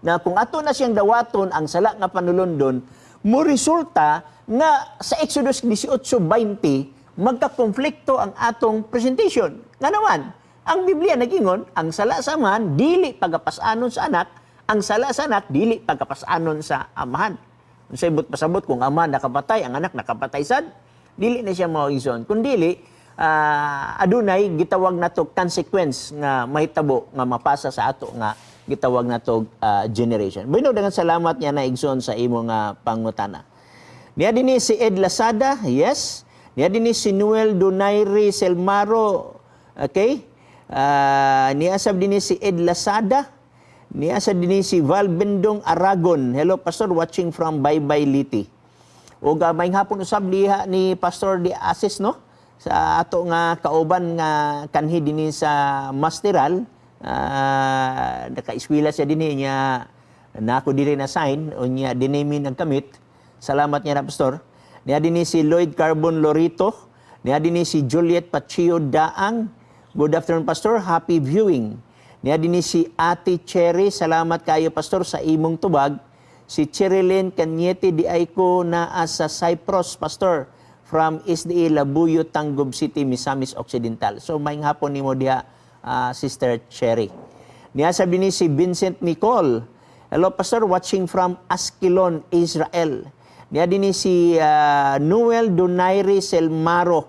na kung ato na siyang dawaton ang sala nga panulundon, mo resulta nga sa Exodus 18:20 magkakonflikto ang atong presentation. Nga naman, ang Biblia nagingon, ang sala sa amahan dili pagapasanon sa anak, ang sala sa anak dili pagapasanon sa amahan. Unsay buot pasabot kung ama nakapatay, ang anak nakapatay sad? Dili na siya mao, igsoon. Kun dili, adunay gitawag nato consequence nga mahitabo nga mapasa sa ato nga gitawag nato generation. Bueno, daghang salamat niya na, igsoon, sa imo nga pangutana. Niya dinhi si Ed Lasada, yes. Niya dinhi si Noel Donaire Selmaro, okay? Niya sab dinhi si Ed Lasada. Niya sa dinhi si Val Bendong Aragon. Hello, Pastor, watching from Baybay, Leyte. Ug maayong hapon usab diha ni Pastor Di Asis, no, sa ato nga kauban nga kanhi dinhi sa Masteral. Naka-eskwela siya dinhi niya na ako diri na sign unya dinhi mi nagkamit. Salamat niya na, Pastor. Niya dinhi si Lloyd Carbon Lorito. Niya dinhi si Juliet Pachio Daang. Good afternoon, Pastor. Happy viewing. Niya dinhi si Ate Cherry. Salamat kayo, Pastor, sa imong tubag. Si Cherilyn Cañete, di ay ko naa sa Cyprus, Pastor, from SDA Labuyo, Tangub City, Misamis Occidental. So, maayong hapon nimo diha, Sister Cherry. Niya sabi ni si Vincent Nicole. Hello, Pastor, watching from Askelon, Israel. Niya din ni si Noel Donaire Selmaro.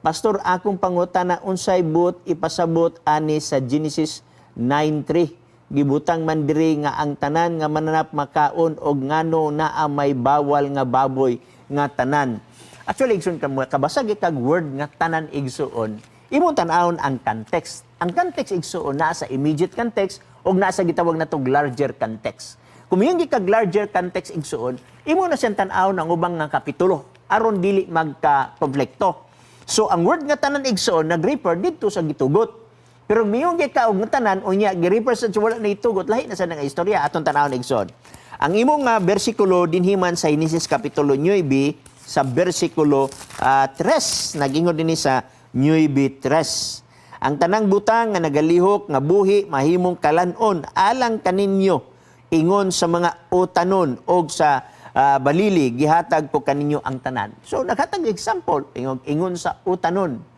Pastor, akong pangutana, unsay buot ipasabot ani sa Genesis 9:3? Gibutang man diri nga ang tanan nga mananap makaon og ngano naa may bawal nga baboy nga tanan. Actually, igsoon, kabasag kag word nga "tanan", igsuon. Imong tan-awon ang context. Ang context, igsuon, naa sa immediate context og naa sa gitawag natog larger context. Kung yung kag larger context, igsuon, imo na siyang tan-awon ang ubang nga kapitulo aron dili magka-konflikto. So ang word nga "tanan", igsuon, nag-refer didto sa gitugot. Pero miyong ka og nga "tanan" unya gi-refer sa wala na itugot, lahi na sa nga istorya atong tan-awon, igsoon. Ang imong nga bersikulo dinhi man sa Genesis kapitulo 9 sa bersikulo 3, nagingon dinhi sa 9:3. Ang tanang butang nga nagalihok nga buhi mahimong kalan-on alang kaninyo ingon sa mga utanon og sa balili, gihatag ko kaninyo ang tanan. So naghatag example ingon, ingon sa utanon.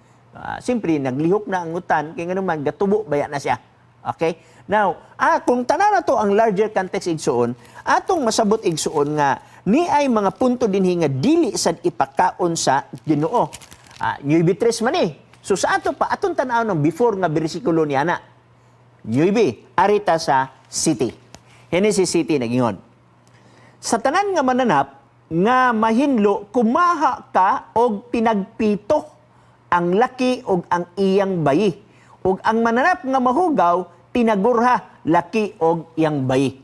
Siyempre, naglihok na ang utan, kaya nga naman, gatubo baya na siya. Okay? Now, kung tanan na to ang larger context, igsuon, atong masabot, igsuon, nga ni ay mga punto dinhi nga dili sad ipakaon sa Ginoo. 9:3 man eh. So sa ato pa, atong tan-aw ng before nga bersikulo niya na. 9, arita sa siyete. Genesis 7 nagingon. Sa tanan nga mananap nga mahinlo, kumaha ka og tinagpito, ang laki og ang iyang bayi. Ug ang mananap nga mahugaw, tinagurha laki og iyang bayi.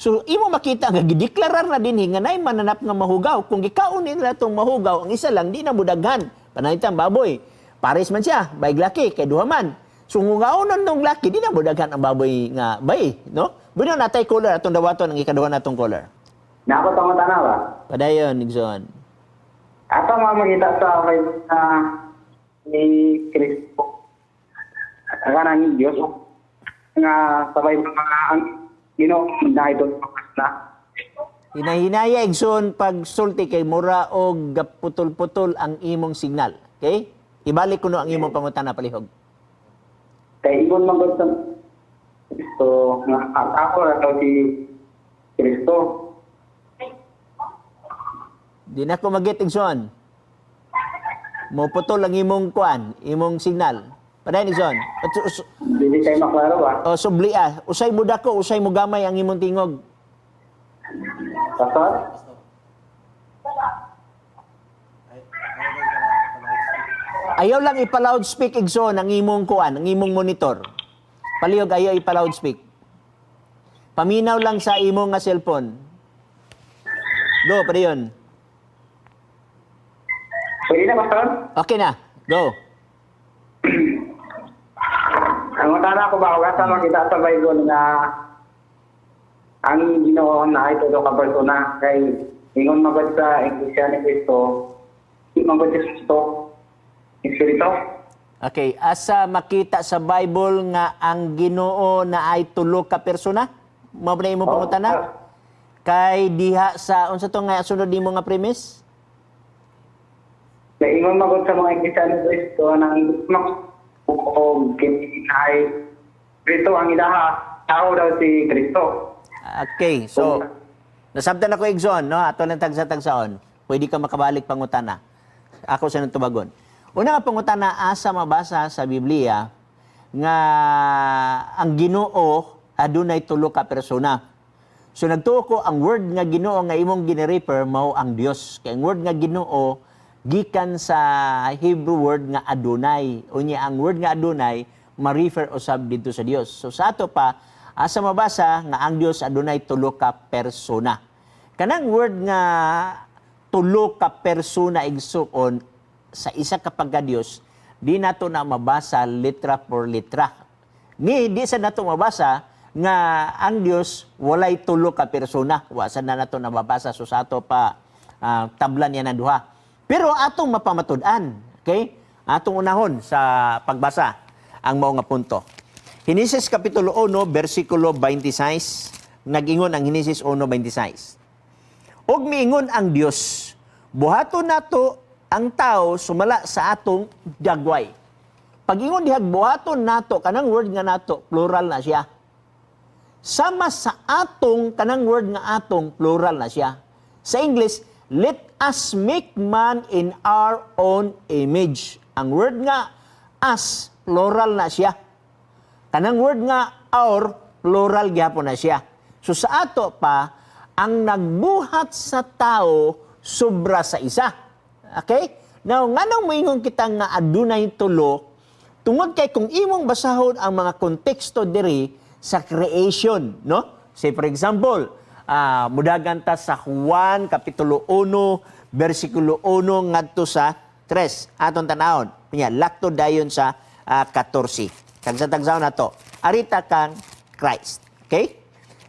So imo makita nga gideklarar na dinhi nga naay mananap nga mahugaw. Kung gikaon nila tong mahugaw, ang isa lang di na mudaghan. Pananglitan baboy. Pares man siya, bayg laki kay duha man. So kung hugaonon nung laki, di na mudaghan ang baboy nga bayi, no? Bueno, natay caller atong dawaton ang ikaduha natong caller. Na ako pangutana ba? Padayon, Nixon. Ato nga makita sa Bible na ni Kristo. Kanang Diyos nga sa Bible nga ang Ginoo na ito na. Hinahinaya, Igsoon, pag sulti kay mura og gaputol-putol ang imong signal. Okay? Ibalik kuno ang imong pangutana, palihog. Kay ingon man gud sa Kristo nga ang ako ra daw si Kristo. Di na ko magit, Igsoon. Moputol ang imong kuan, imong signal. Padayon, Igsoon. At Dili kay maklaro ba? O, subli ah. Usay mo dako, usay mo gamay ang imong tingog. Pastor? Ayaw lang ipa-loudspeak, Igsoon, ang imong kuan, ang imong monitor. Palihog, ayaw ipa-loudspeak. Paminaw lang sa imong nga cellphone. Go, padayon. Pwede na, Pastor? Okay na. Go. Ang utana ko ba, asa makita sa Bible nga ang Ginoo na ito daw ka persona kay ingon magod sa Iglesia ni Cristo, magod si Kristo, Espiritu. Okay, asa makita sa Bible nga ang Ginoo na ay tulo ka persona? Mao ba na imong Oh, pangutana? Kay diha sa unsa to nga sunod nimo nga premise? Kay ingon magod sa mga Iglesia ni Cristo nang og kini ay Kristo ang ilaha, tao daw si Kristo. Okay, so nasabtan ako, Igsoon, no? Ato lang tagsa-tagsaon. Pwede ka makabalik pangutana. Ako sa nang tubagon. Una nga pangutana, asa mabasa sa Biblia nga ang Ginoo adunay tulo ka persona? So nagtuo ko ang word nga Ginoo nga imong gini-refer mao ang Dios. Kay ang word nga Ginoo gikan sa Hebrew word nga Adonai. Unya ang word nga Adonai ma-refer usab didto sa Dios. So sa ato pa, asa mabasa nga ang Dios adunay tulo ka persona? Kanang word nga tulo ka persona, igsuon, sa isa ka pagka-Dios, di nato na mabasa litra por litra. Ni di sa nato mabasa nga ang Dios walay tulo ka persona. Wa sa na nato nababasa, so sa ato pa tablan yan ang duha. Pero atong mapamatud-an, okay? Atong unahon sa pagbasa ang mao nga punto. Henesis kapitulo 1 bersikulo 26, nag-ingon ang Henesis 1:26. "Ug miingon ang Dios, buhaton nato ang tao sumala sa atong dagway." Pag-ingon dihag buhaton nato, kanang word nga nato, plural na siya. Sama sa atong, kanang word nga atong, plural na siya. Sa English, "Let us make man in our own image." Ang word nga us, plural na siya. Kanang word nga our, plural gyapon na siya. So sa ato pa, ang nagbuhat sa tao sobra sa isa. Okay? Now, nganong moingon kita nga adunay tulo? Tungod kay kung imong basahon ang mga konteksto diri sa creation, no? Say for example, mudagan ta sa Juan kapitulo 1 bersikulo 1 ngadto sa 3. Aton tanawon. Nya lakto dayon sa 14. Tagsa-tagsaon nato. Arita kang Christ. Okay?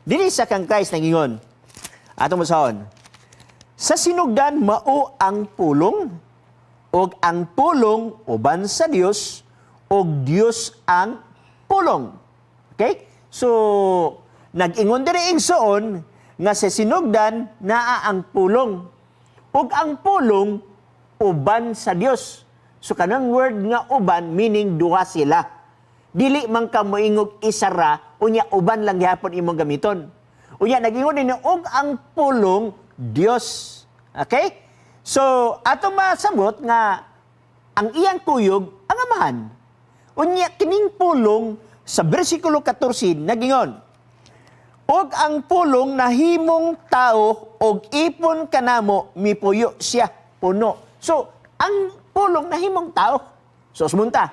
Dili sa kang Christ nangingon. Atong basahon. "Sa sinugdan mao ang pulong, ug ang pulong uban sa Dios, ug Dios ang pulong." Okay? So, nag-ingon diri, igsoon, nga sa sinugdan naa ang pulong. Ug ang pulong uban sa Dios. So kanang word nga uban, meaning duha sila. Dili man ka moingog isa ra, unya uban lang gihapon imong gamiton. Unya nag-ingon ini, ug ang pulong Dios. Okay? So ato masabot nga ang iyang kuyog ang Amahan. Unya kining pulong sa bersikulo 14 nagingon, "Ug ang pulong nahimong tao og ipon kanamo, mipuyo siya puno." So, ang pulong nahimong tao. So, sumunta.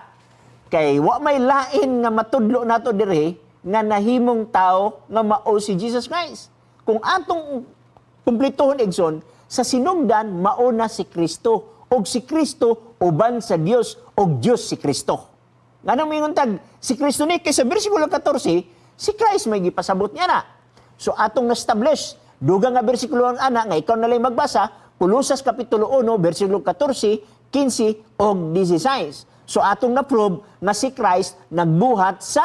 Kay wa may lain nga matudlo nato diri. nga nahimong tao nga mao si Jesus Christ. Kung atong kumplituhon, igsoon, sa sinugdan mao na si Kristo og si Kristo uban sa Dios og Dios si Kristo. Nganong moingon tag si Kristo ni? Kay sa bersikulo 14, si Christ may gipasabot niya na. So atong na-establish, dugang nga bersikulo ang ana nga ikaw na lang magbasa, Kolosas kapitulo 1 bersikulo 14, 15 og 16. So atong na-prove nga si Christ nagbuhat sa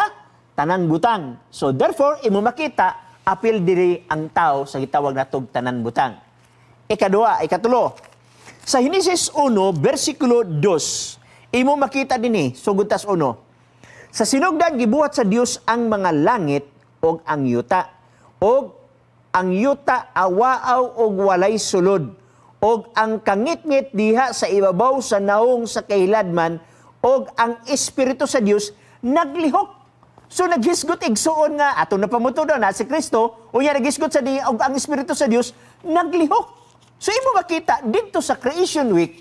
tanang butang. So therefore, imo makita apil diri ang tao sa gitawag natog tanan butang. Ikaduha, ikatulo. Sa Henesis 1, versikulo 2, imo makita dinhi, sugod tas 1. Sa sinugdan gibuhat sa Dios ang mga langit ug ang yuta. Og ang yuta awaaw og walay sulod, og ang kangitngit diha sa ibabaw sa naong sa kahiladman, og ang espiritu sa Dios naglihok. So naghisgot, igsuon, nga ato na pamutudo na si Kristo, unya naghisgot sa di og ang espiritu sa Dios naglihok. So imo makita didto sa Creation Week,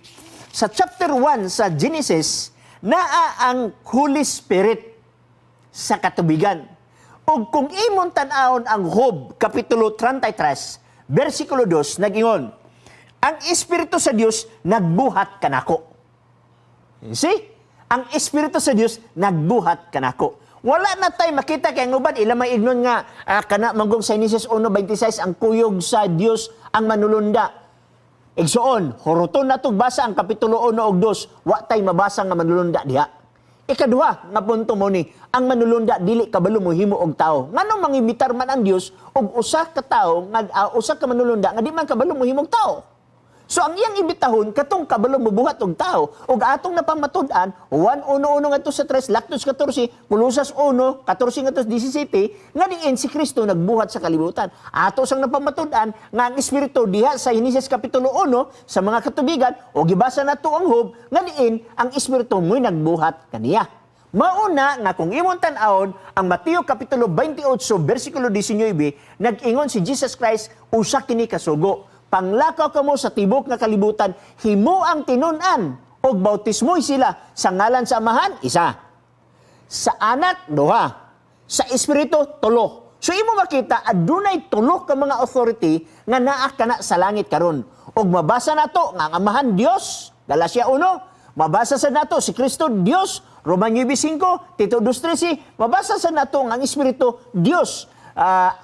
sa chapter 1 sa Genesis, naa ang Holy Spirit sa katubigan. Ug kung imong tan-awon ang Job kapitulo 33 versikulo 2, nag-ingon ang espiritu sa Dios nagbuhat kanako. You see? Ang espiritu sa Dios nagbuhat kanako. Wala na tay makita kay ang uban ila may ignon nga kana manggong sa Genesis 1:26 ang kuyog sa Dios ang manulunda. Igsuon, huruton na basa ang kapitulo 1 ug 2, wa tay mabasa nga manulunda diha. Ikaduha nga punto mo ni, ang manulunda dili kabalo mohimo og tao. Nganong mangimitar man ang Dios og usa ka tawo nga usa ka manulunda nga di man kabalo mohimo og tao? So ang iyang imbitahon katong kabalo mobuhat og tao, ug atong napamatud-an 1:1 ngadto sa 3, Laktos 14, Kolosas 1:14 ngadto 17, nga diin si Kristo nagbuhat sa kalibutan. Ato sang napamatud-an nga ang espiritu diha sa Henesis kapitulo 1 sa mga katubigan, o gibasa nato ang Job nga diin ang espiritu mo'y nagbuhat kaniya. Mauna nga kung imong tan-awon ang Mateo kapitulo 28 bersikulo 19, nag-ingon si Jesus Christ usa kini kasugo: "Panglakaw kamo sa tibok nga kalibutan, himo ang tinun-an og bautismoy sila sa ngalan sa Amahan, isa. Sa Anak, duha. Sa Espiritu, tulo." So imo makita adunay tulo ka mga authority nga naa kana sa langit karon. Ug mabasa nato nga ang Amahan Dios, Galacia 1, mabasa sa nato si Kristo Dios, Roma 9:5, Tito 2:13, mabasa sa nato nga ang Espiritu Dios,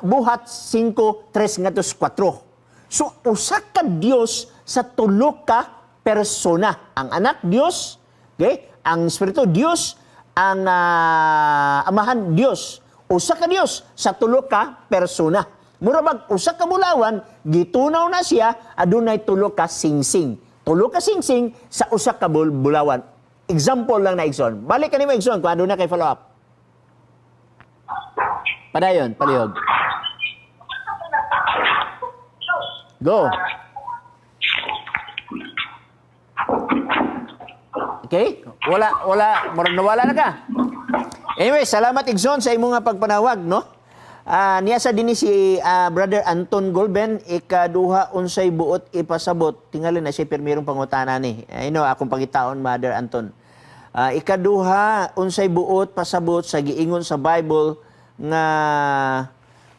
Buhat 5:3 ngadto 4. So usa ka Dios sa tulo ka persona. Ang Anak Dios, okay? Ang Espiritu Dios, ang Amahan Dios. Usa ka Dios sa tulo ka persona. Mura bag usa ka bulawan, gitunaw na siya, adunay tulo ka singsing. Tulo ka singsing sa usa ka bulawan. Example lang na, igsoon. Balik kanimo, igsoon, kung aduna kay follow up. Padayon, palihog. Go. Okay? Wala, wala, murag nawala na ka. Anyway, salamat, igsoon, sa imong nga pagpanawag, no? Niya sa dinhi si Brother Anton Golben, ikaduha, unsay buot ipasabot? Tingali na siya pirmirong pangutana ni. I know, akong pangitaon, Brother Anton. Ikaduha, unsay buot pasabot sa giingon sa Bible nga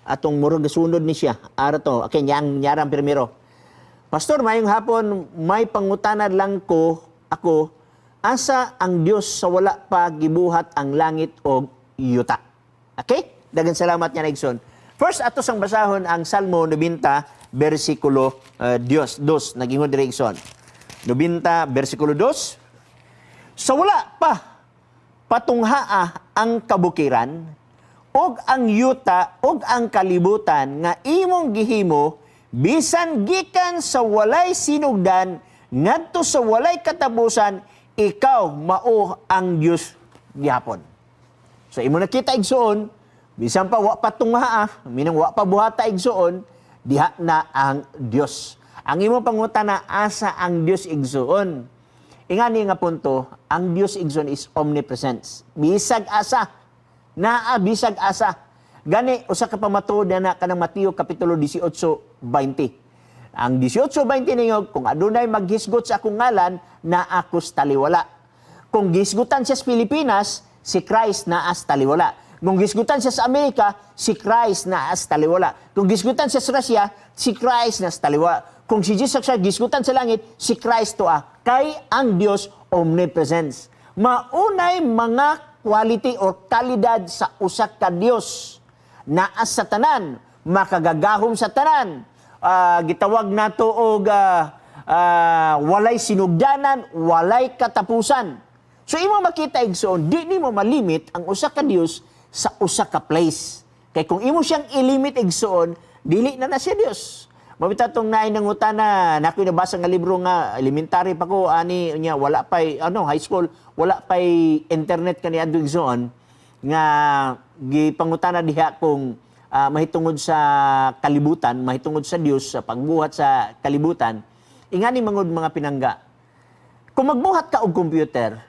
atong murag gasunod ni siya. Ara to, okay, niyang nyarang pirmiro. "Pastor, mayong hapon, may pangutana lang ko ako, asa ang Dios sa wala pa gibuhat ang langit o yuta?" Okay? Daghang salamat niya, igsoon. First, ato sang basahon ang Salmo 90, versikulo Dios, 2. Nagingon diri, igsoon. 90, versikulo 2. "Sa wala pa patunghaa ang kabukiran og ang yuta og ang kalibutan nga imong gihimo, bisan gikan sa walay sinugdan ngadto sa walay katapusan, ikaw mao ang Dios gihapon." So imo nakita, igsoon, bisan pa wa patunghaa, minang wa pa buhata, igsoon, diha na ang Dios. Ang imo pangutana, asa ang Dios, igsoon? Ingani nga punto, ang Dios, igsoon, is omnipresence. Bisag asa. Naa bisag asa. Gani usa ka pamatuod na kanang Mateo kapitulo 18:20. Ang 18:20 ninyo, kung adunay maghisgot sa akong ngalan, naa ko sa taliwala. Kung gisgutan siya sa Pilipinas, si Christ naa sa taliwala. Kung gisgutan siya sa Amerika, si Christ naa sa taliwala. Kung gisgutan siya sa Russia, si Christ naa sa taliwala. Kung si Jesus siya gisgutan sa langit, si Christ to. Kay ang Dios omnipresence. Maunay mga quality or kalidad sa usa ka Dios. Naa sa tanan, makagagahom sa tanan. Gitawag nato og walay sinugdanan, walay katapusan. So imo makita, igsoon, di nimo malimit ang usa ka Dios sa usa ka place. Kay kung imo siyang ilimit, igsoon, dili na na siya Dios. Mao bitaw tong naay nangutana, nakoy nabasa nga libro nga elementary pa ko ani nya, wala pay ano, high school, wala pay internet kani adto, igsoon, nga gipangutana diha kung mahitungod sa kalibutan, mahitungod sa Dios sa pagbuhat sa kalibutan. Ingani mangod, mga pinangga. Kung magbuhat ka og computer,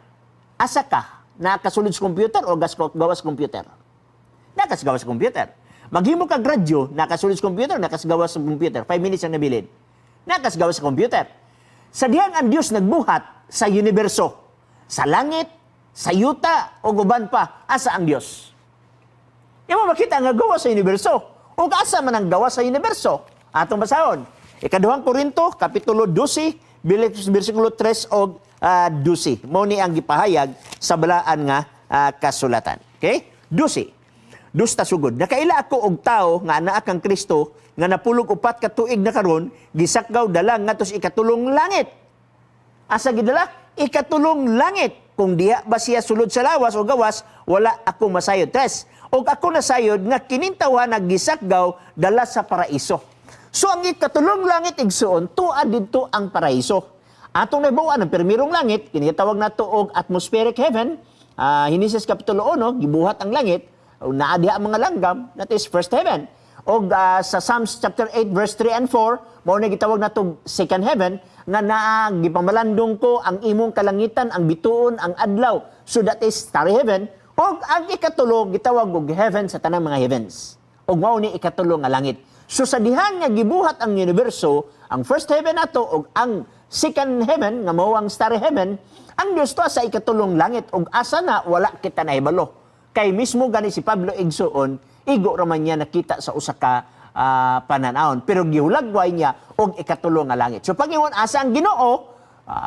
asa ka? Nakasulod sa computer o gas gawas computer? Nakasgawas sa computer. Maghimo kag radyo, nakasulod sa computer, nakasgawas sa computer. 5 minutes ang nabilin. Nakasgawas sa computer. Sa dihang ang Dios nagbuhat sa universo, sa langit, sa yuta, o guban pa, asa ang Dios? Imo makita nga gawas sa universo. O asa man ang gawas sa universo? Atong basahon. Ikaduhang Korinto, Kapitulo 12, bersikulo 3 og 12. Mao ni ang gipahayag sa balaan nga kasulatan. Okay? 12. Dus ta sugod. "Nakaila ako og tao nga anaa kang Kristo nga napulog 4 ka tuig na karon, gisakgaw dala ngadto sa ikatulong langit." Asa gidala? Ikatulong langit. "Kung diha ba siya sulod sa lawas o gawas, wala ako masayod." Tres. "Og ako nasayod nga kining tawhana gisakgaw dala sa paraiso." So ang ikatulong langit, igsuon, tua didto ang paraiso. Atong nahibaw-an ang permirong langit, kini tawag nato og atmospheric heaven. Henesis Kapitulo 1, gibuhat ang langit, naa diha ang mga langgam, that is first heaven. Og sa Psalms chapter 8 verse 3 and 4, mao na gitawag nato second heaven nga naa "gipamalandong ko ang imong kalangitan, ang bituon, ang adlaw." So that is starry heaven. Og ang ikatulo gitawag og heaven sa tanang mga heavens. Og mao ni ikatulo nga langit. So sa dihang nga gibuhat ang universo, ang first heaven nato og ang second heaven nga mao ang starry heaven, ang Dios to sa ikatulong langit og asa na, wala kita nahibalo. Kay mismo gani si Pablo, igsuon, igo raman niya nakita sa usa ka pananawon. Pero gihulagway niya og ikatulo nga langit. So pag-ingon asa ang Ginoo,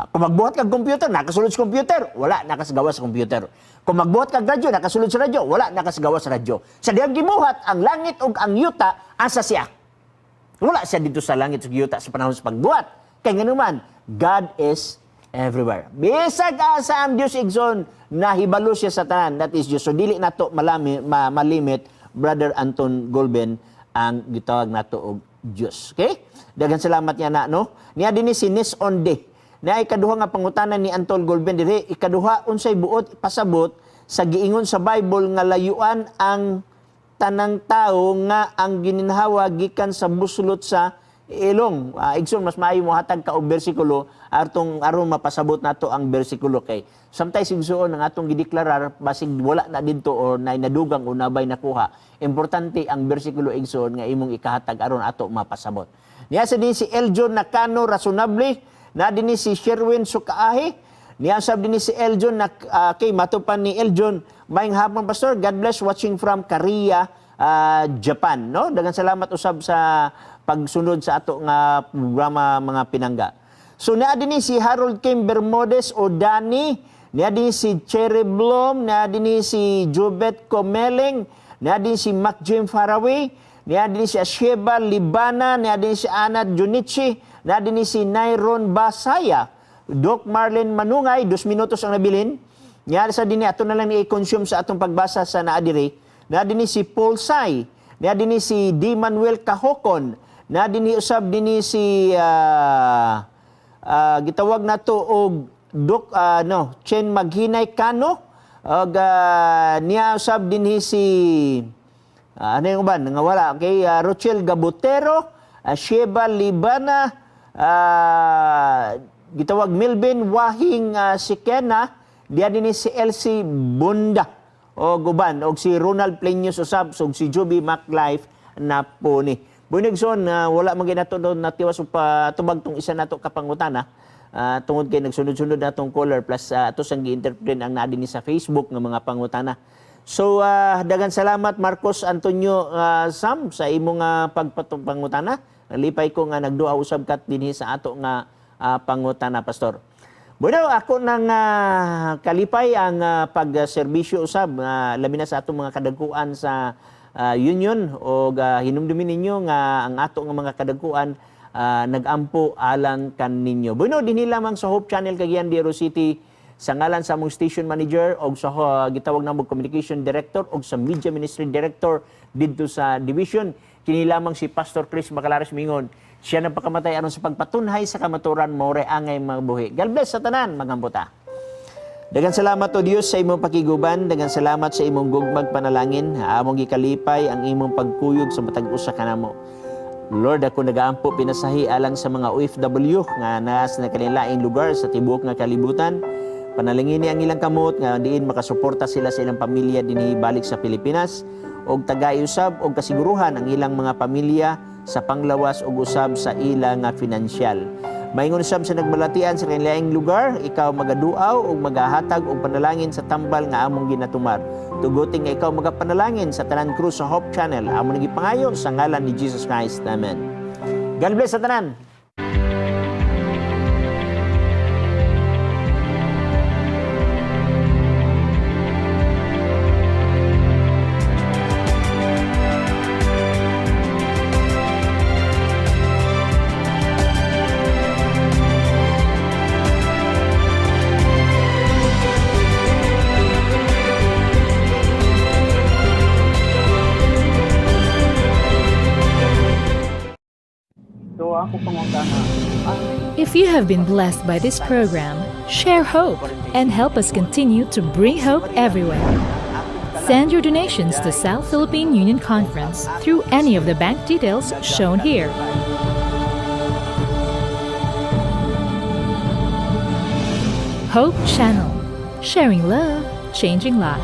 kung magbuhat kag computer, nakasulod sa computer, wala nakasgawas sa computer. Kung magbuhat kag radyo, nakasulod sa radyo, wala nakasgawas sa radyo. Sa dihang gibuhat ang langit ug ang yuta, asa siya? Wala siya dito sa langit ug yuta sa panahon sa pagbuhat. Kay nganuman, God is everywhere. Bisag asa ang Dios, igsoon, nahibalo siya sa tanan. That is Diyos. So dili nato malimit, Brother Anton Golben, ang gitawag nato og Dios. Okay? Daghang salamat niya na, no? Niya dinhi si Nis Onde. Na ikaduha nga pangutana ni Anton Golben dire, ikaduha, unsay buot pasabot sa giingon sa Bible nga layuan ang tanang tao nga ang gininhawa gikan sa buslot sa ilong? Igsoon, mas maayo mo hatag ka og bersikulo artong aron mapasabot nato ang bersikulo, kay sometimes, igsoon, ang atong gideklarar basig wala na didto or na nadugang o nabay nakuha. Importante ang bersikulo, igsoon, nga imong ikahatag aron ato mapasabot. Niya sa din si Eljon Nakano Rasonable, na dinhi si Sherwin Sukaahi. Niya sab dinhi si Eljon na kay matupan ni Eljon. "Maayong hapon, Pastor. God bless, watching from Korea, Japan," no? Daghang salamat usab sa pagsunod sa ato nga programa, mga pinangga. So naa dinhi si Harold Kim Bermudez o Danny, naa dinhi si Cherry Bloom, naa dinhi si Jubet Comeleng, naa dinhi si Mac Jim Faraway, naa dinhi si Asheba Libana, naa dinhi si Ana Junichi, naa dinhi si Nairon Basaya, Doc Marlene Manungay, 2 minutos ang nabilin. Niya sa dinhi ato na lang i-consume sa atong pagbasa sa naa diri. Naa dinhi si Paul Sai, naa dinhi si D. Manuel Kahokon, naa dinhi usab dinhi si gitawag nato og Doc no, Chen Maghinay Kano og niya usab dinhi si ano yung uban nga wala, okay, Rochelle Gabutero, Sheba Libana, gitawag Melvin Wahing Sikena, diya dinhi si Elsie Bunda o guban og si Ronald Plenius usab ug si Juby MacLife na po ni. Bunigson, wala man ginato do natiwas og patubag tong isa nato ka pangutana. Tungod kay nagsunod-sunod na tong caller plus ato sang gi-interpret ang naa dinhi sa Facebook nga mga pangutana. So daghang salamat, Marcos Antonio Sam, sa imong pagpangutana. Nalipay ko nga nagduha usab kat dinhi sa ato nga pangutana, pastor. Bueno, ako nang kalipay ang pagserbisyo usab, labi na sa atong mga kadagkuan sa union, o hinumdumin ninyo nga ang ato nga mga kadagkuan nagampo alang kaninyo. Bueno, dinhi lamang sa Hope Channel Cagayan de Oro City, sa ngalan sa among station manager og sa gitawag namong communication director og sa media ministry director didto sa division, kini lamang si Pastor Chris Macalares mingon, siya nagpakamatay aron sa pagpatunhay sa kamaturan, mao angay mabuhi. God bless sa tanan, magampo ta. Daghang salamat, O Dios, sa imong pakiguban, daghang salamat sa imong gugmag panalangin. Among gikalipay ang imong pagkuyog sa matag usa kanamo. Lord, ako nagaampo pinasahi alang sa mga OFW nga naa sa kanilaing lugar sa tibuok nga kalibutan. Panalangini ang ilang kamot nga diin makasuporta sila sa ilang pamilya dinhi balik sa Pilipinas, og tagay usab og kasiguruhan ang ilang mga pamilya sa panglawas ug usab sa ilang nga finansyal. Maingon usab sa nagbalatian sa kanilang lugar, ikaw magaduaw ug magahatag og panalangin sa tambal nga among ginatumar. Tugutin nga ikaw magapanalangin sa tanan crew sa Hope Channel. Among gipangayo sa ngalan ni Jesus Christ. Amen. God bless sa tanan. So ako pangutana, ang If you have been blessed by this program, share hope and help us continue to bring hope everywhere. Send your donations to South Philippine Union Conference through any of the bank details shown here. Hope Channel, sharing love, changing lives.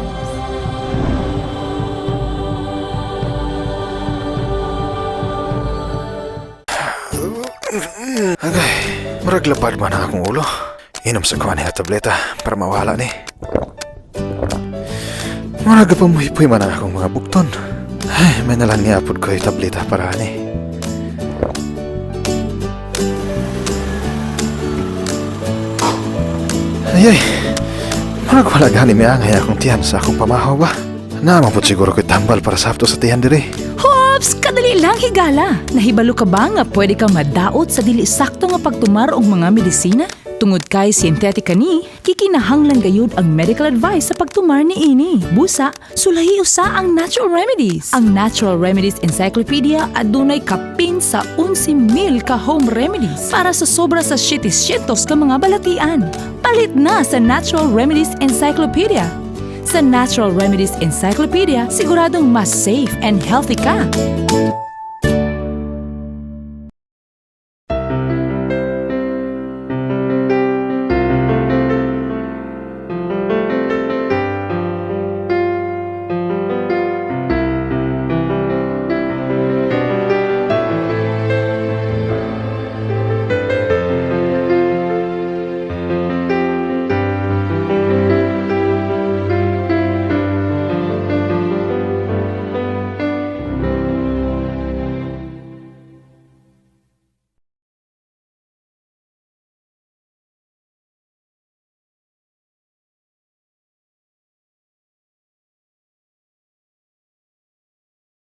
Agay, murag lapad man ang akong ulo. Inom sa kuha niya tableta para mawala ni. Murag pa muhipoy man ang akong mga bukton. Ay, may nalang niapod ko yung tableta para ani. Ay, ay, murag wala gani may angay akong tiyan sa akong pamahaw ba? Naman po siguro ko'y tambal para sakto sa tiyan diri. Hops! Kadali lang, higala! Nahibalo ka ba nga pwede kang madaot sa dili sakto nga pagtumar og mga medisina? Tungod kay synthetic kani, kikinahanglan gayud ang medical advice sa pagtumar ni ini. Busa, sulahi usa ang natural remedies. Ang Natural Remedies Encyclopedia adunay kapin sa 11,000 ka home remedies para sa sobra sa 700 ka mga balatian. Palit na sa Natural Remedies Encyclopedia. Sa Natural Remedies Encyclopedia, siguradong mas safe and healthy ka.